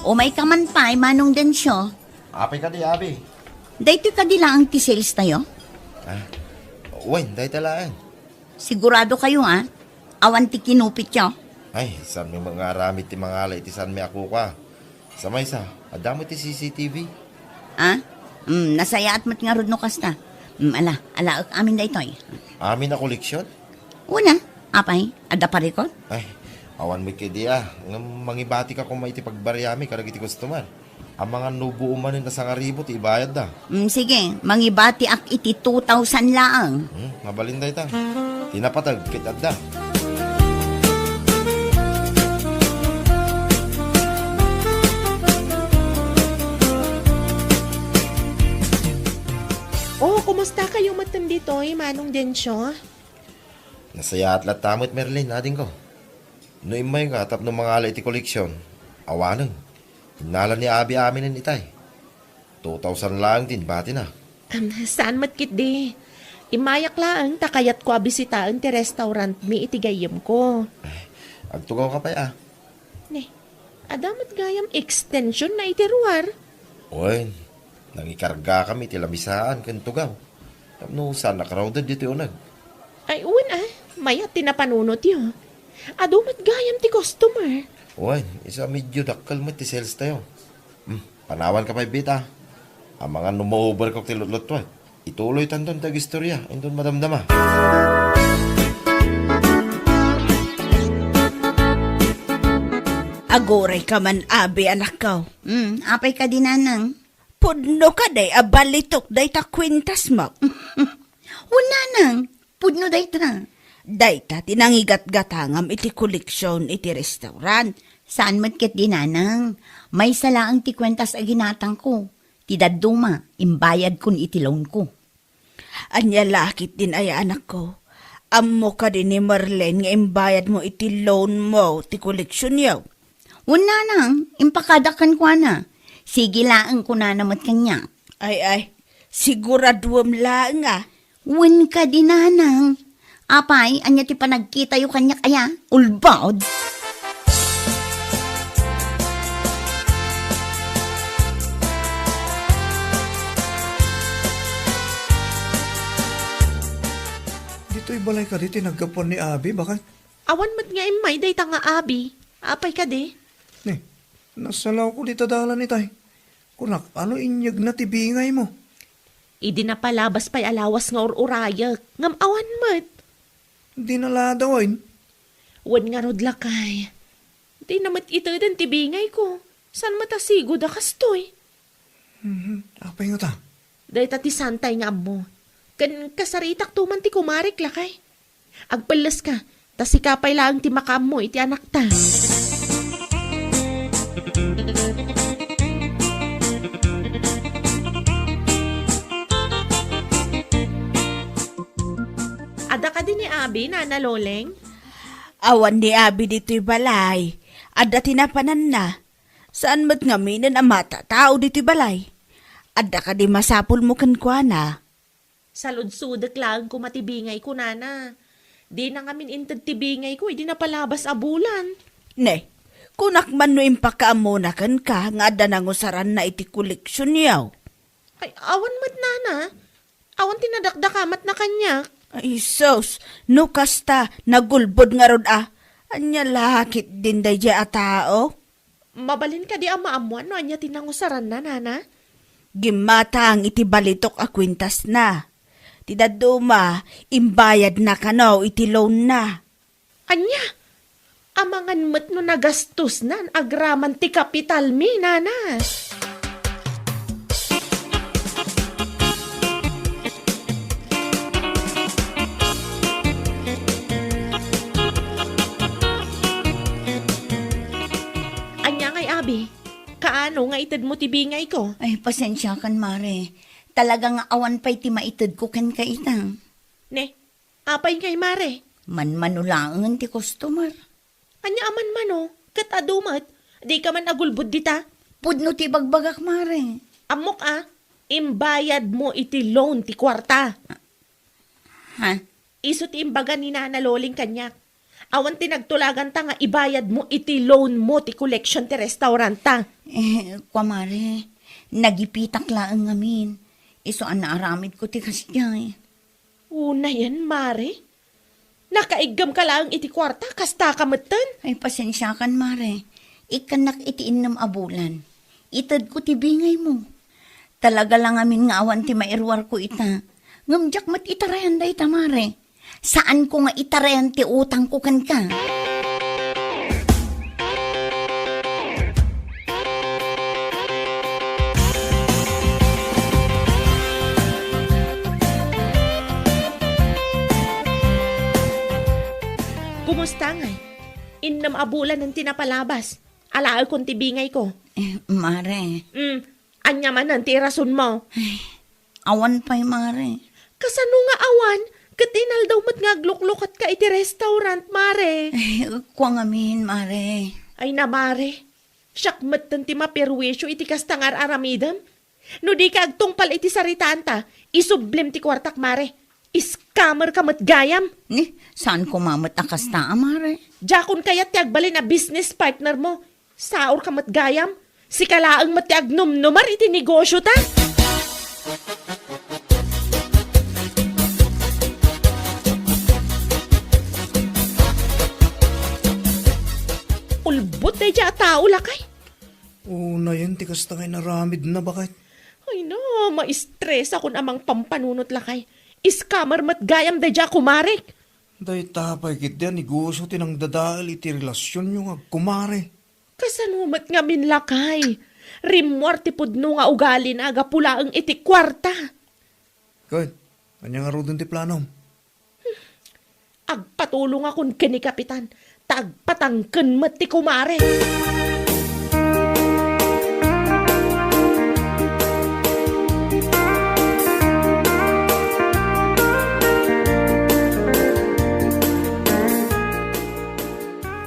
Umayka man pay, Manong Dencio. Apay kadi, Abi? Daytoy kadi laeng ti sales tayo? Ah, wen, dayta laeng. Sigurado kayo, ha? Awan ti kinupityo? Ay, saanmi nga aramid ti mangala iti saanmi a kukua. Sa maysa, adda met ti C C T V. Ah? Mm, nasayaat met ngarud no kasta. Mm, ala, alaek amin daytoy. Amin a koleksion? Una, apay, adda parikot? Ay, awan met kadi a. Ngem mangibatika koma iti pagbariami kadagiti customer. Amangan no buo manen a sangaribu ti ibayadda. Mm, sige, mangibatiak iti two thousand laeng. Hmm, mabalin dayta. Ti napateg ket adda. Oh, kumusta kayo metten ditoy, Manong Dencio? Nasayaat latta met, Merlin, adingko. No immayka tapno mangala iti koleksion, awanen. Innala ni Abi aminen itay. Two thousand laeng ti inbatina. Am, saan met ketdi. Immayak laeng ta kayatko a bisitaen ti restaurantmi iti gayyemko. Agtugawka pay a. Ne, adda met gayam extensionna iti ruar. Wen, nangikargakami iti lamisaan ken tugaw. Tapno saan a crowded ditoy uneg. Ay, wen a, mayat ti napanunotyo. Adu met gayam ti customer. Wen, isu a medyo dakkel met ti sales tayo. Hmm, panawanka pay, Bita. Amangan no ma-overcook ti lutlutuek. Ituloytanton ti agistorya inton madamdama. Agurayka man, Abi, anakko. Hmm, apay kadi, Nanang? Pudno kadi a balitok dayta kuentasmo? Wen, Nanang, pudno dayta. Dayta ti nangigatgatangam iti koleksion iti restaurant. Saan met ketdi, Nanang. Maysa laeng ti kuentas a ginatangko. Ti dadduma, imbayadkon iti loanko. Ania la ketdin aya, anakko? Ammo kadi ni Merlin nga imbayadmo iti loanmo ti koleksionyo? Wen, Nanang, impakadak kenkuana. Sige laeng kunana met kaniak. Ay, ay, siguraduem laeng a. Wen kadi, Nanang. Apay, ania ti panagkitayo kaniak aya? Ulbod! Ditoy balay kadi ti naggapuan ni Abi, baket? Awan met nga immay dayta nga Abi. Apay kadi? Ne, nasalawko dita dalan itay. Kunak, ano inyegna ti bingaymo? Idi napalabas pay a lawas nga ur-urayek, ngem awan met. Dinalada wen? Wen ngarud, lakay. Dina met iteden ti bingayko. Saan met a sigud a kastoy? Mhm. Apay ngata? Dayta ti saantay nga ammo. Ken kasaritakto man ti kumarek, lakay. Agpelleska, ta sika pay laeng ti makaammo iti anakta. Adda kadi ni Abi, Nana Loleng? Awan ni Abi ditoy balay. Adda ti napananna. Saan met ngaminen a matatao ditoy balay. Adda kadi masapulmo kenkuana? Saludsodek laeng koma ti bingayko, Nana. Dina ngamin inted ti bingayko idi napalabas a bulan. Ne, kunak man no impakaammona kenka nga adda nangusaranna iti koleksionyo. Ay, awan met, Nana. Awan ti nadakdakamatna kaniak. Ay, sus, no kasta, nagulbod ngarud a. Ania la ketdin daydiay a tao? Mabalin kadi a maammuan no ania ti nangusaranna, Nana? Gimmatang iti balitok a kuentasna. Ti dadduma, imbayadna kano iti loanna. Ania? Amangan met no nagastosnan agraman ti kapitalmi, Nana. Ania ngay, Abi? Kaano nga itedmo ti bingayko? Ay, pasensiakan, Mare. Talaga nga awan pay ti maitedko kenka ita. Ne, apay ngay, Mare? Manmano laengen ti customer. Ania a manmano? Ket adu met, dika man agulbod dita? Pudno ti ibagbagak, Mare. Ammok a, imbayadmo iti loan ti kuarta. Ha? Isu ti imbaga ni Nana Loleng kaniak. Awan ti nagtulaganta nga ibayadmo iti loanmo ti collection ti restauranta. Eh, kua, Mare, nagipitak laeng ngamin. Isu a naaramidko ti kasdiay. Unayen, Mare? Nakaiggemka laeng iti kuarta, kastaka metten? Ay, pasensiakan, Mare. Ikkannak iti innem a bulan. Itedko ti bingaymo. Talaga la ngamin nga awan ti mairuarko ita. Ngem diak met itarayan dayta, Mare. Saanko nga itarayan ti utangko kenka. Kumusta ngay? Innem a bulanen ti napalabas. Alaekon ti bingayko. Eh, Mare. Mm, ania manen ti irasonmo? Ay, awan pay, Mare. Kasano nga awan? Ket inaldaw met nga agluklukatka iti restaurant, Mare. Ay, kua ngamin, Mare. Ay na, Mare. Siak metten ti maperwisyo iti kasta nga ar-aramidem. No dika agtungpal iti saritaanta, isublim ti kuartak, Mare. Scammer ka met gayam. Ni, saan koma met a kasta a, Mare? Diakon kayat ti agbalin a business partner mo. Saor ka met gayam. Sika laeng met ti agnumnumar iti negosyo ta. Ulbod daydiay a tao, lakay. Unayen ti kasta nga inaramidna, baket. Ay na, maistresakon a mangpampanunot, lakay. Scammer met gayam daydiay a kumarek. Dayta pay ketdi a negosyo ti nangdadael iti relasionyo nga agkumare. Kasano met ngamin, lakay? Rimmuar ti pudno nga ugalina gapu laeng iti kuarta. Ket, ania ngaruden ti planom? Agpatulongakon ken ni Kapitan, ta agpatangken met ti kumare.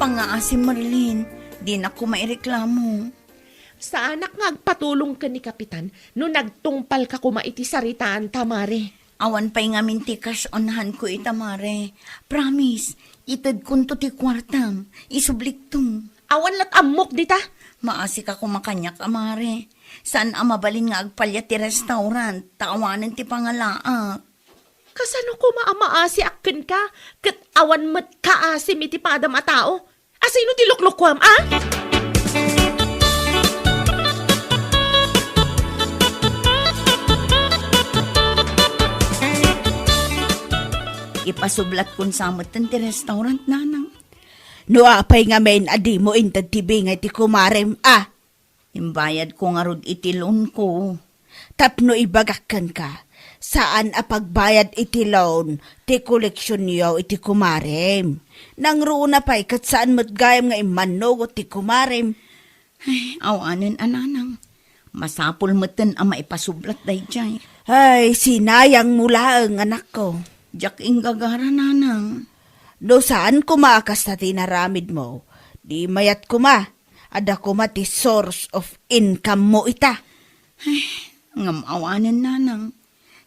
Pangaasim, Merlin, dinak koma ireklamo. Saanak nga agpatulong ken ni Kapitan no nagtungpalka koma iti saritaanta, Mare. Awan pay ngamin ti cash on hand ko ita, Mare. Promise, itedkonto ti kuartam. Isublikto. Awan lat ammok dita. Maasika koma kaniak a, Mare. Saan a mabalin nga agpaliat ti restaurant, ta awanen ti pangalaak. Kasano koma a maasiak kenka, ket awan met kaasim iti padam a tao? Asino ti luklukuam, a? Ipasublatkon sa metten ti restaurant, nanang. No apay ngamin a dimo inted ti bingay ti kumarem, a? Imbayadko ngarud iti loanko. Tapno ibagak kenka, Saan a pagbayad iti loan ti koleksionyo iti kumarem. Nangruna pay ket saan met gayam nga immannugot ti kumarem. Ay, awanen a, nanang. Masapul meten a maipasublat daydiay. Ay, sinayang mo laeng, anakko. Diak inggagara, nanang. No saan koma a kasta ti inaramid mo, di mayat koma. Adda koma ti source of income mo ita. Ay, ngem awanen, nanang.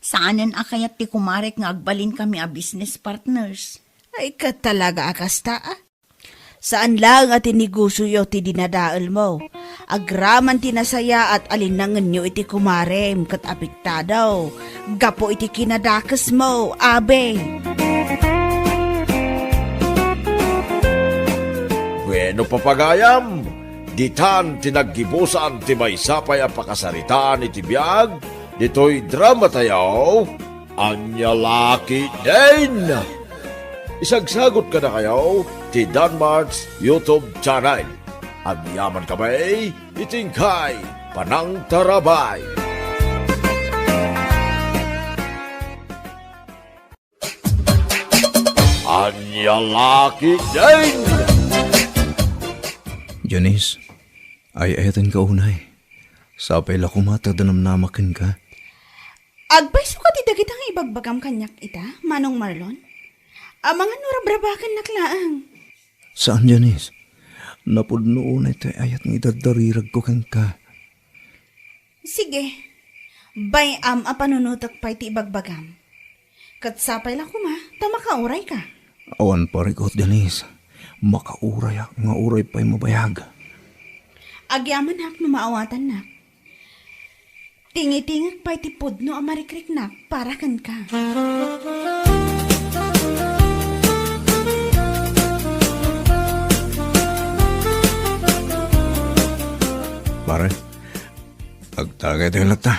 Saanen a kayat ti kumarek nga agbalinkami a business partners. Ay, ket talaga a kasta, a? Saan laeng a ti negosioyo ti dinadaelmo. Agraman ti nasayaat a linnangenyo iti kumarem ket apektado gapu iti kinadakesmo, abe. Bueno, papagayam, ditan ti naggibusan ti maysa pay a pakasaritaan iti biag ditoy dramatayo, Ania La Ketdin. Isagsagut kadakayo ti Danmart's YouTube channel. Agyaman kami iti inkay panangtarabay. Ania La Ketdin. Janice, ay-ayatenka unay. Sapay la koma ta danamnama kenka. Agpayso kadi dagita nga ibagbagam kaniak ita, Manong Marlon? Amangan no rabrabakennak laeng. Saan, Janice. Napudno unay ti ayat nga idaddariragko kenka. Sige. Bay-am a panunotek pay ti ibagbagam. Ket sapay la koma ta makaurayka. Awan parikut, Janice. Makaurayak nga uray pay mabayag. Agyamanak no maawatannak. Tingitingek pay ti pudno a marikriknak para kenka. Pare, agtagaytayo latta.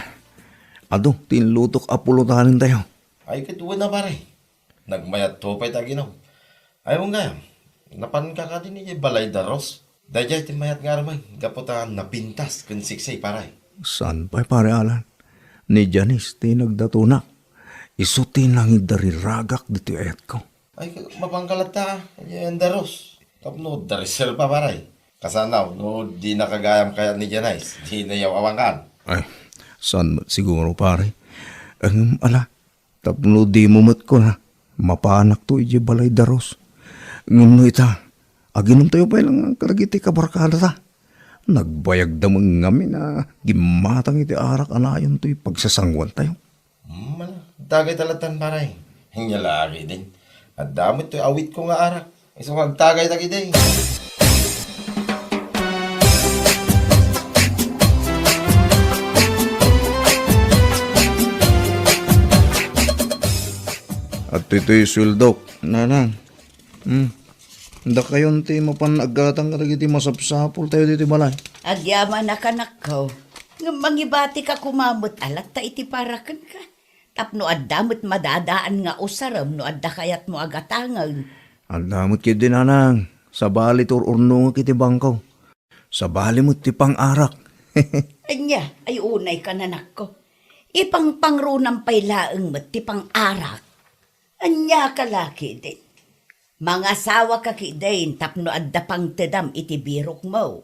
Adu ti inlutok a pulutanentayo. Ay, ket wen a, pare. Nagmayatto pay ti aginom. Ay, wen gayam, napanka kadi idiay balay da Ros? Daydiay ti mayat nga armen, gapu ta napintas ken siksay, pare. Saan pay, Pare Alan? Ni Janice ti nagdatonak. Isu ti nangidariragak ditoy ayatko. Ay, mapanka latta, idiay da Ros. Tapno adda reserba, pare. Kasano, no dinaka gayam kayat ni Janice, dina yaw awangan. Ay, saan met siguro, pare? Ngem ala, tapno dimo met kuna, mapanakto idiay balay da Ros. Ngem no ita, aginomtayo pay laeng kadagiti kabarkadata. Nagbayagda met ngamin a gimmatang iti arak a nayon toy pagsasanguantayo. Hmm, ala, agtagayta lattan, pare. Ania la ketdin. Adda met toy awitko nga arak. Isu nga agtagayta ketdi. Adtoy toy sueldok, nanang. Hmm. Dakayon ti mapan aggatang kadagiti masapsapultayo ditoy balay. Agyamanak, anakko. Ngem mangibatika koma met a latta iti para kenka. Tapno adda met madadaan nga usarem no adda kayatmo a gatangen. Adda met ketdi, nanang. Sabali ti ur-urnongek iti bangko. Sabali met ti pang-arak. Ania, ay unayka, anakko. Ipangpangrunam pay laeng met ti pang-arak. Ania ka la ketdin? Mangasawaka ketdin tapno adda pangtedam iti birokmo.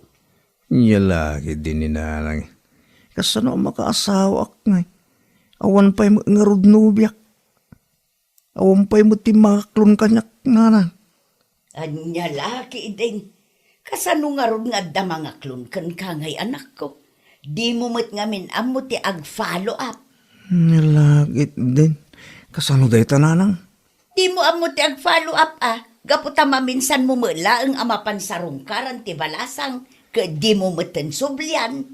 Ania la ketdin ni nanang. Kasano a makaasawaak ngay? Awan pay met ngarud nobiak. Awan pay met ti mangaklon kaniak, nanang. Ania la ketdin? Kasano ngarud nga adda mangaklon kenka ngay, anakko? Dimo met ngamin ammo ti ag-follow up. Ania la ketdin. Kasano dayta, nanang? Dimo ammo ti ag-follow up, a? Gapu ta maminsanmo met laeng a mapan sarungkaran ti balasang, ket dimo metten sublian.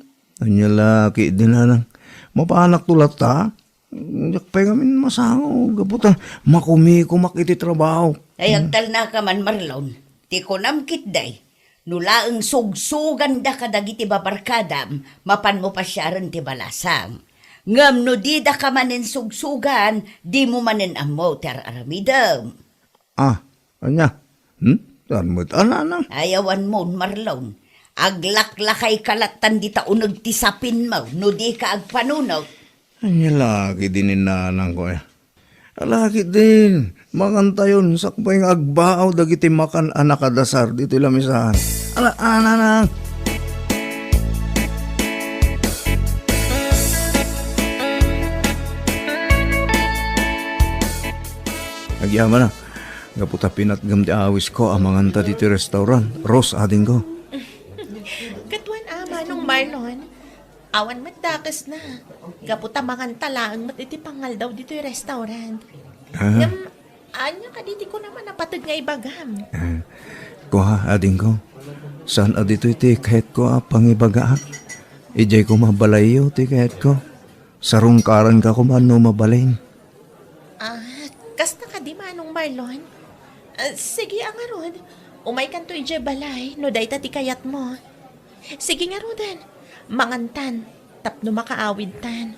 Ania la ketdin, nanang. Mapanakto latta. Diak pay ngamin masango, gapu ta makumikumak iti trabaho. Ay, agtalnaka man, Marlon. Ti kunam ketdi, no laeng sugsuganda kadagiti babarkadam, mapanmo pasiaren ti balasang. Ngem no didaka manen sugsugan, dimo manen ammo ti ar-aramidem. Ah, ania? Hmm? Saan met a, nanang? Ay, awan mon, Marlon. Aglaklakayka lattan dita uneg ti sapinmo, no dika agpanunot. Ania la ketdin ni nanangko, eh. Ala ketdin, mangantayon, sakbay nga agbaaw dagiti makan a nakadasar ditoy lamisaan. Ala, ananang! Agyamanak, gapu ta pinatgam ti awisko a manganta ditoy restaurant. Rose, adingko. Katuan a, Manong Marlon. Awan met dakesna. Gapu ta manganta laeng met iti pangaldaw ditoy restaurant. Ah. Ngem, ania kadi ti kunam a napateg nga ibagam? Ah, kua, adingko. Saan a ditoy ti kayatko a pangibagaak? Idiay koma balayyo ti kayatko. Sarungkaranka koma no mabalin. Ah, kasta kadi, Manong Marlon? Ah, sige, a ngarud. Umaykanto idiay balay, no dayta ti kayatmo. Sige ngaruden, mangantan, tapno makaawidtan.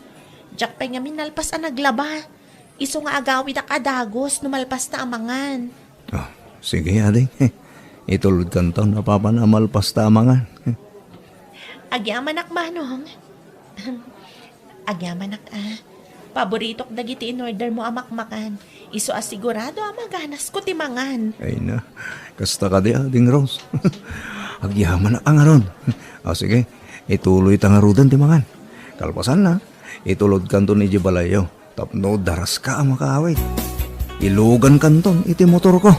Diak pay ngamin nalpas a naglaba. Isu nga agawidak a dagus no malpasta a mangan. Ah, sige, ading. Itulodkanto no apay a malpasta a mangan. Agyamanak, Manong. Agyamanak a. Paboritok dagiti in-order mo a makmakan. Isu a sigurado a maganasko ti mangan. Ay na, kasta kadi, ading Rose. Agyamanak a ngarud. O sige, ituloyta ngaruden ti mangan. Kalpasanna, itulodkanton idiay balayyo. Tapno daraska a makaawid. Ilugankanton iti motorko.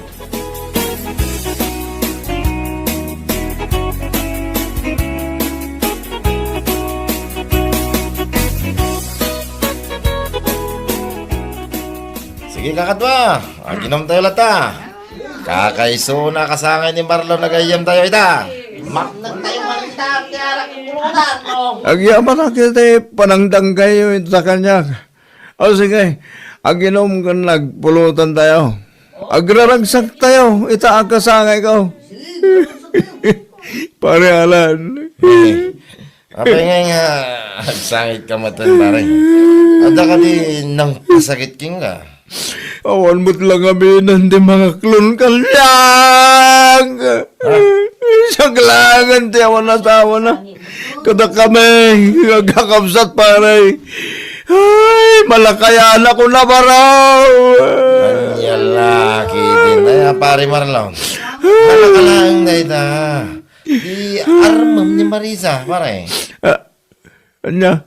Sige, kakadua. Aginomtayo latta. Kakaisuna kasangay ni Marlon a gayyemtayo ita. Maknagtayo marita ti arak iti pulutan, no? Agyamanak iti panangdanggayo ita kaniak. O sige, aginom ken agpulutantayo. Agraragsaktayo ita a kasangayko. Pare Alan. Eh, apay nga nga agsangitka metten, pare? Adda kadi nangpasakit kenka? Awan met la ngamin ti mangaklon kaniak. Ah. Siak laengen ti awan asawana. Kadakami nga agkakabsat, pare. Ay, malakayan ako na baraw. Ania la ketdin, ay, a, pare Marlon. Malaka laeng dayta. Di armem ni Marisa, pare. Ah, ania?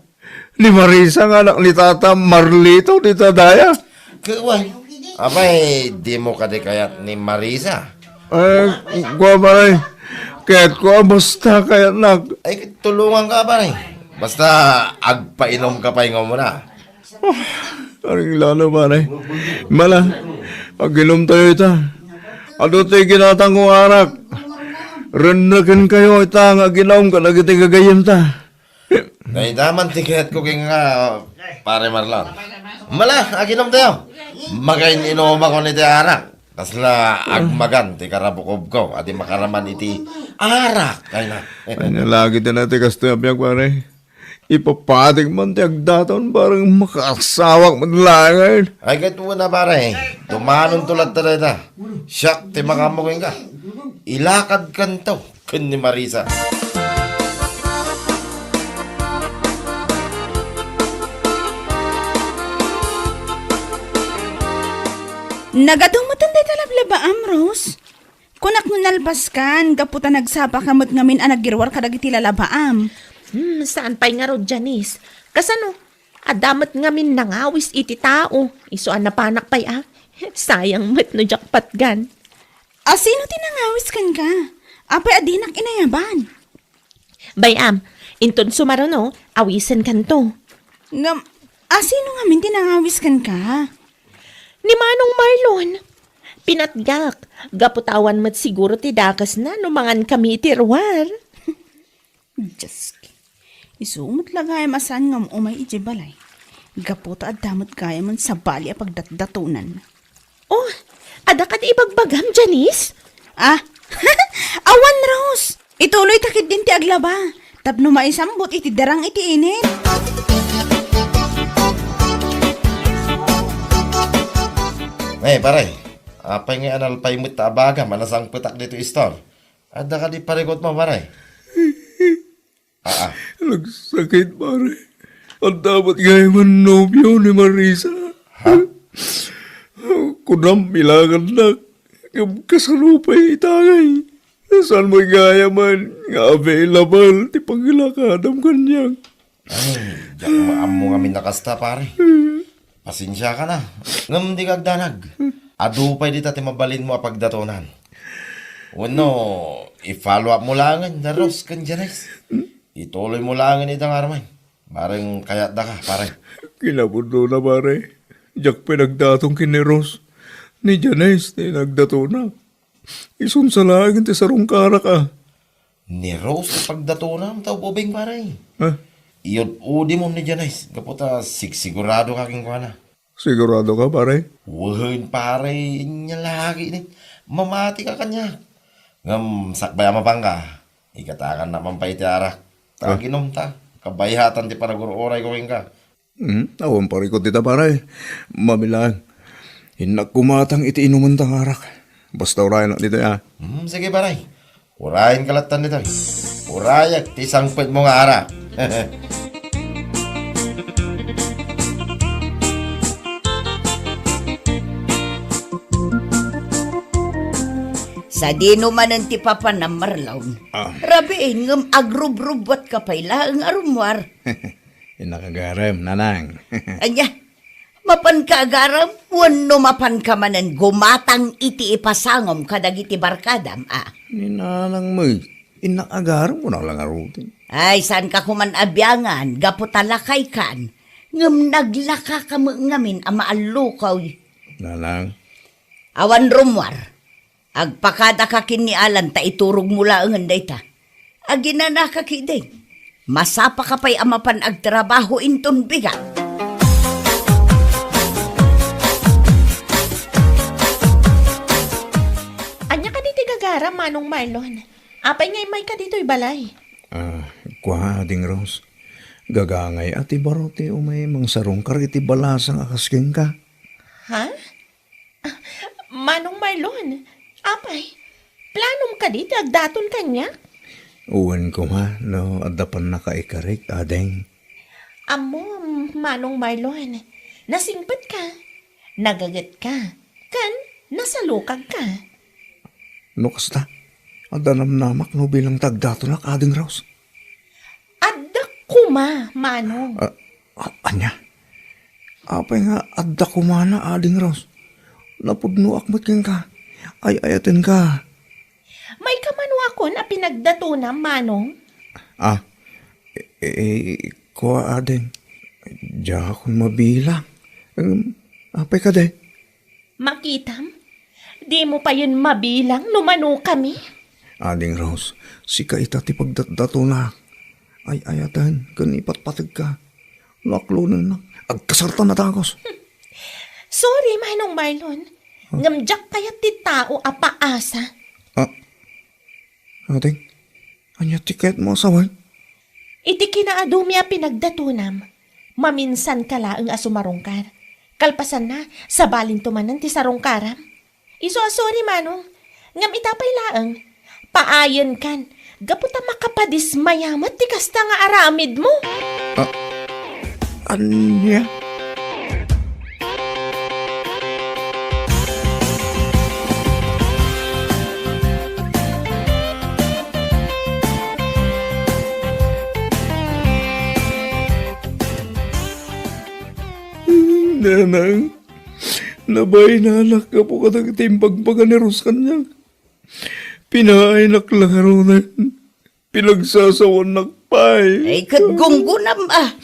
Ni Marisa nga anak ni Tata Marlito dita daya? Kuan. Apay, dimo kadi kayat ni Marisa? Eh, kua, pare. Kayatko a basta kayatnak. Ay, tulonganka, pare. Basta agpainomka pay nga umuna. Oh, aring lalo, pare. Mala, aginomtayo ita. Adu ti ginatangko nga arak. Rennekenkayo ita nga aginom kadagiti gagayyemta. Dayta man ti kayatko kenka, pare Marlon. Mala, aginomtayo. Magain-inomako iti arak. Kasla agmagan ti karabukobko a di makaraman iti arak, ay na. Ania la ketdin ti kastoy a biag, pare? Ipapatik man ti agdaton, bareng makaasawak met laengen. Ay, ket una, pare. Dumanonto latta dayta. Siak ti makaammo kenka. Ilakadkanto ken ni Marisa. Nagadu metten dayta lablabaam, Rose. Kunak no nalpaskan, gapu ta nagsapaka met ngamin a nagiruar kadagiti lalabaam. Hmm, saan pay ngarud, Janice? Kasano? Adda met ngamin nangawis iti tao. Isu a napanak pay a. Sayang met no diak patgan. A, sino ti nangawis kenka? Apay a dinak inayaban? Bay-am, inton sumaruno, awisenkanto. Ngem, a, sino ngamin ti nangawis kenka? Ni Manong Marlon. Pinatgak, gapu ta awan met siguro ti dakesna no mangankami iti ruar. Diyos. Isu met la gayam a saan nga um-umay idiay balay. Gapu ta adda met gayamen sabali a pagdatdatonan. Oh, adda kadi ibagbagam, Janice? Ah, awan, Rose. Ituloyta ketdin ti aglaba. Tapno maisambot iti darang iti init. Eh, pare, apay nga analpay met ta abagam a nasangpetak ditoy store? Adda kadi parikutmo, pare? Aa. Nagsakit, pare. Adda met gayam a nobio ni Marisa. Ha? Kunam, ilagannak. Ngem kasano pay itangay? Saan mo gayam nga available ti pangilakadam kaniak? Ay, diak maammo ngamin a kasta, pare. Pasensiakan a. Ngem dika agdanag. Adu pay dita ti mabalinmo a pagdatonam. Wenno, i-follow up mo laengen da Rose ken Janice. Ituloy mo laengen ida nga aramay. Bareng kayatdaka, pare. Kinapudnona, pare. Diak pay nagdaton ken ni Rose. Ni Janice ti nagdatona. Isunsa laeng ti sarungkarak a. Ni Rose ti pagdatonam ta ubing, pare. Ha? Iyud-udimon ni Janice, gapu ta sigsigurado ka kenkuana. Sigurado ka, pare? Wen, pare, inya lagi ni. Mamati ka kaniak. Ngem sakbay a mapanka, igatangannak man pay ti arak. Ta Ah. aginom ta. Kabayatan ti panagur-urayko kenka. Hmm, awan parikut dita, pare. Mabilang. Innak kumatang iti inumenta nga arak. Basta urayennak ditoy, a. Hmm, sige, pare. Urayenka lattan ditoy. Urayak ti sangpetmo nga arak. Sadino manen ti papanam, Marlon? Ah. Rabiin, ngem agrubrubbuatka pay laeng a rummuar. Innak agarem, nanang. Ania? Mapanka agarem wenno mapanka manen gumatang iti ipasangom kadagiti barkadam, a? Ni nanang met, innak agarem, kunak la ngaruden. Ay, saanka koman a biangan, gapu ta lakaykan, ngem naglakaka met ngamin a maallukoy. Nanang. Awan rummuar. Agpakadaka ken ni Alan ta iturogmo laengen dayta. Aginanaka ketdi. Masapaka pay a mapan agtrabaho inton bigat. Ania kadi ti gagaram, Manong Marlon? Apay nga immayka ditoy balay? Ah, kua, Ading Rose. Gagangay a ti baro ti umay mangsarungkar iti balasang a kas kenka. Ha? Ah, Manong Marlon, apay, planom kadi ti agdaton kaniak? Wen koma no adda pannakaikarik, ading. Ammom, Manong Marlon, nasingpetka, nagagetka, ken nasalukagka. No kasta, adda namnamak no bilang ti agdatonak, Ading Rose. Adda koma, Manong. Ah, a-, ania? Apay nga adda komana, Ading Rose? Napudnoak met kenka. Ay-ayatenka. Mayka manuakon a pinagdatonam, Manong? Ah, e-, e-, e-, kua, Ading. Diakon mabilang. Em, apay kadi? Makitam, dimo payen mabilang no manokami. Ading Rose, sika ita ti pagdatdatonak. Ay-ayaten ken ipatpategka. No aklonennak, agkasartan a dagus. Sorry, Manong Marlon. Huh? Ngem diak kayat ti tao a paasa. Ah, Ading, ania ti kayatmo a sawen? Iti kinaadumi a pinagdatonam, maminsanka laeng a sumarungkar. Kalpasanna, sabalinto manen ti sarungkaram. Isu a sorry, Manong. Ngem ita pay laeng, paayenkan, gapu ta makapadismaya met ti kasta nga aramidmo. Ah, ania? Nanang, nabaynanak gapu kadagiti imbagbaga ni Rose kaniak. Pinaaynak la ngaruden. Pinagsasawanak pay. Ay, ket gunggunam, a.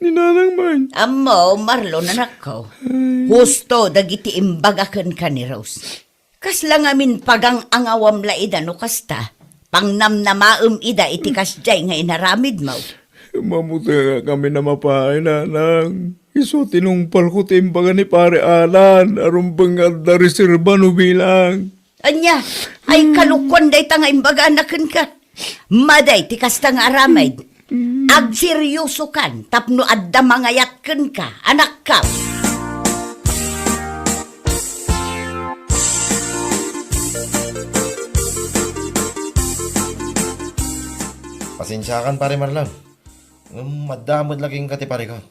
Ni Nanang man. Ammo, Marlon, anakko. Ay. Husto dagiti imbaga kenka ni Rose. Kasla ngamin pagang-angawam la ida no kasta. Pangnamnamaem ida iti kasdiay nga inaramidmo. Mamutengak ngamin a mapay, Nanang. Isu a tinungpalko ti imbaga ni Pare Alan a rumbeng nga adda reserba no bilang. Ania, ay, kalukuan dayta nga imbagana kenka. Madi ti kasta nga aramid. Agseriosokan tapno adda mangayat kenka, anakko. Pasensiakan, Pare Marlon. Ngem adda met la kenka ti parikut.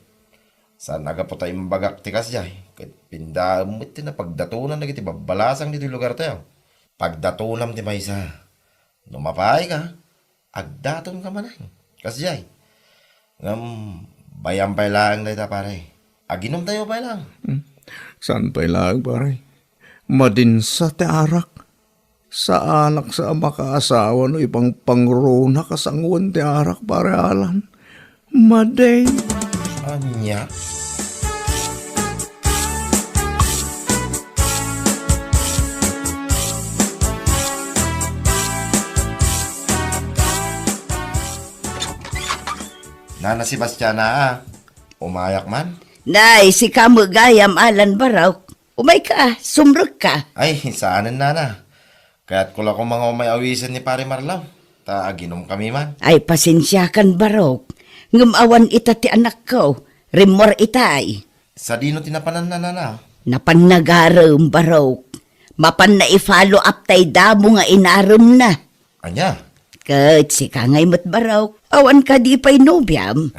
Saan a gapu ta imbagak ti kasdiay, ket pindaem met ti napagdatonan dagiti babbalasang ditoy lugartayo. Pagdatonam ti maysa. No mapaayka, agdatonka manen. Kasdiay. Ngem, bay-am pay laeng dayta, pare. Aginumtayo pay laeng. Hmm. Saan pay laeng, pare? Madinsa ti arak. Saanak sa a makaasawa no ipangpangrunak a sangoen ti arak, pare Alan. Madi. Ania? Nana Sebastiana, a. Umayak man? Nay, sika met gayam, Alan Barok. Umayka, sumrekka. Ay, saanen, nana. Kayatko la koma nga umay awisen ni Pare Marlon, ta aginumkami man. Ay, pasensiakan, Barok. Ngem awan ita ti anakko. Rimmuar itay. Sadino ti napananna, nana? Napanna garem, Barok. Mapanna i-follow up tay damo nga inaremna. Ania? Ket sika ngay met, Barok. Awan kadi pay nobiam?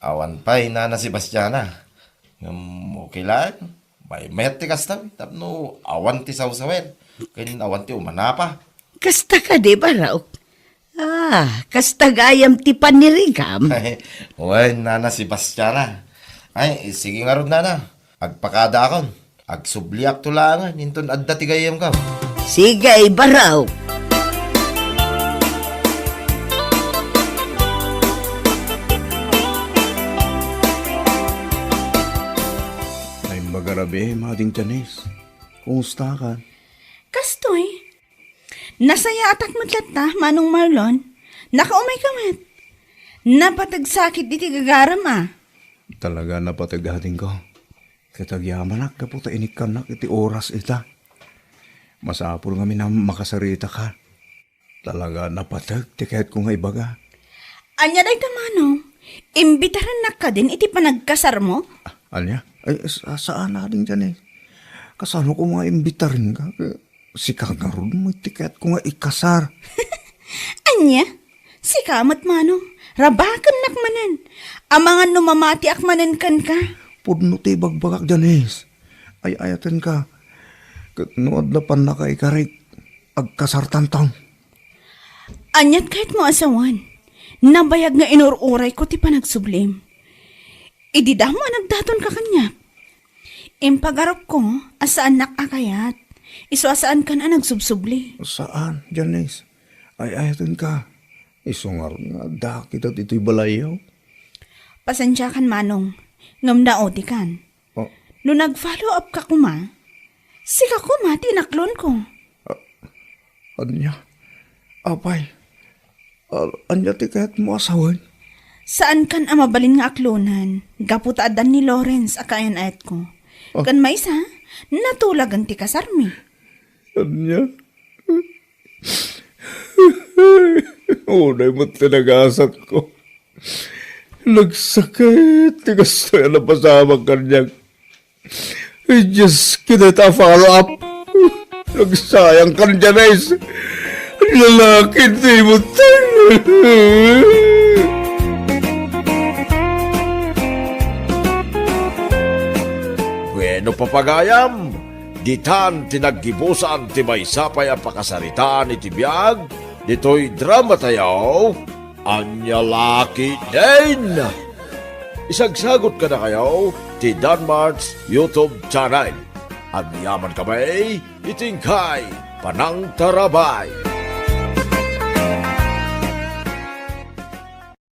Awan pay, nana Sebastiana. Ngem okay laeng. Bay-am met ti kasta, tapno awan ti sawsawen, ken awan ti umanapa. Kasta kadi, Barok? Ah, kasta gayam ti panirigam? Wen, nana Sebastiana. Ay, sige ngarud, nana. Agpakadaakon. Agsubliakto laengen inton adda ti gayyemko. Sige, Barok. Ay, magarabi, Mading Janice. Kumusta ka? Kastoy. Nasayaatak met latta, Manong Marlon. Nakaumayka met. Napateg sakit iti gagaram, a. Talaga napateg, adingko. Ket agyamanak gapu ta inikkannak iti oras ita. Masapul ngamin a makasarita ka. Talaga napateg ti kayatko nga ibaga. Ania dayta, Manong? Imbitarennak kadin iti panagkasarmo? Ah, ania? Ay, sa-, saan, ading Janice. Kasano ko nga imbitarenka? Sika ngarud met ti kayatko nga ikasar. Ania? Sika met, Manong? Rabakennak manen. Amangan no mamatiak manen kenka. Pudno ti ibagbagak, Janice. Ay-ayatenka. Ket no adda pannakaikarik, agkasartanto. Aniat kayatmo a sawen? Nabayag nga inur-urayko ti panagsublim. Idi damo a nagdatonka kaniak. Impagarupko a saannak a kayat. Isu a saankan a nagsubsubli. Saan, Janice. Ay-ayatenka. Isu ngarud nga addaak ita ditoy balayyo. Pasensiakan, Manong. Ngem naodikan. Oh. No nag-follow up ka koma, sika koma ti inaklonko. Ah, ania? Apay, a-, ania ti kayatmo a sawen? Saankan a mabalin nga aklonen, gapu ta addan ni Lawrence a kaayan-ayatko. Ah. Ken maysa, natulagen ti kasarmi. Ania? Unay met ti nagasatko. Nagsakit ti kastoy a napasamak kaniak. Ay, Diyos, kinita follow up. Nagsayang kan Janice. Lalaki ti butang. Bueno, papagayam, ditan ti naggibusan ti maysa pay a pakasaritaan iti biag ditoy dramatayo, Ania La Ketdin. Isagsagot kadakayo ti Danmart's YouTube channel. Agyaman kami iti inkay panangtarabay.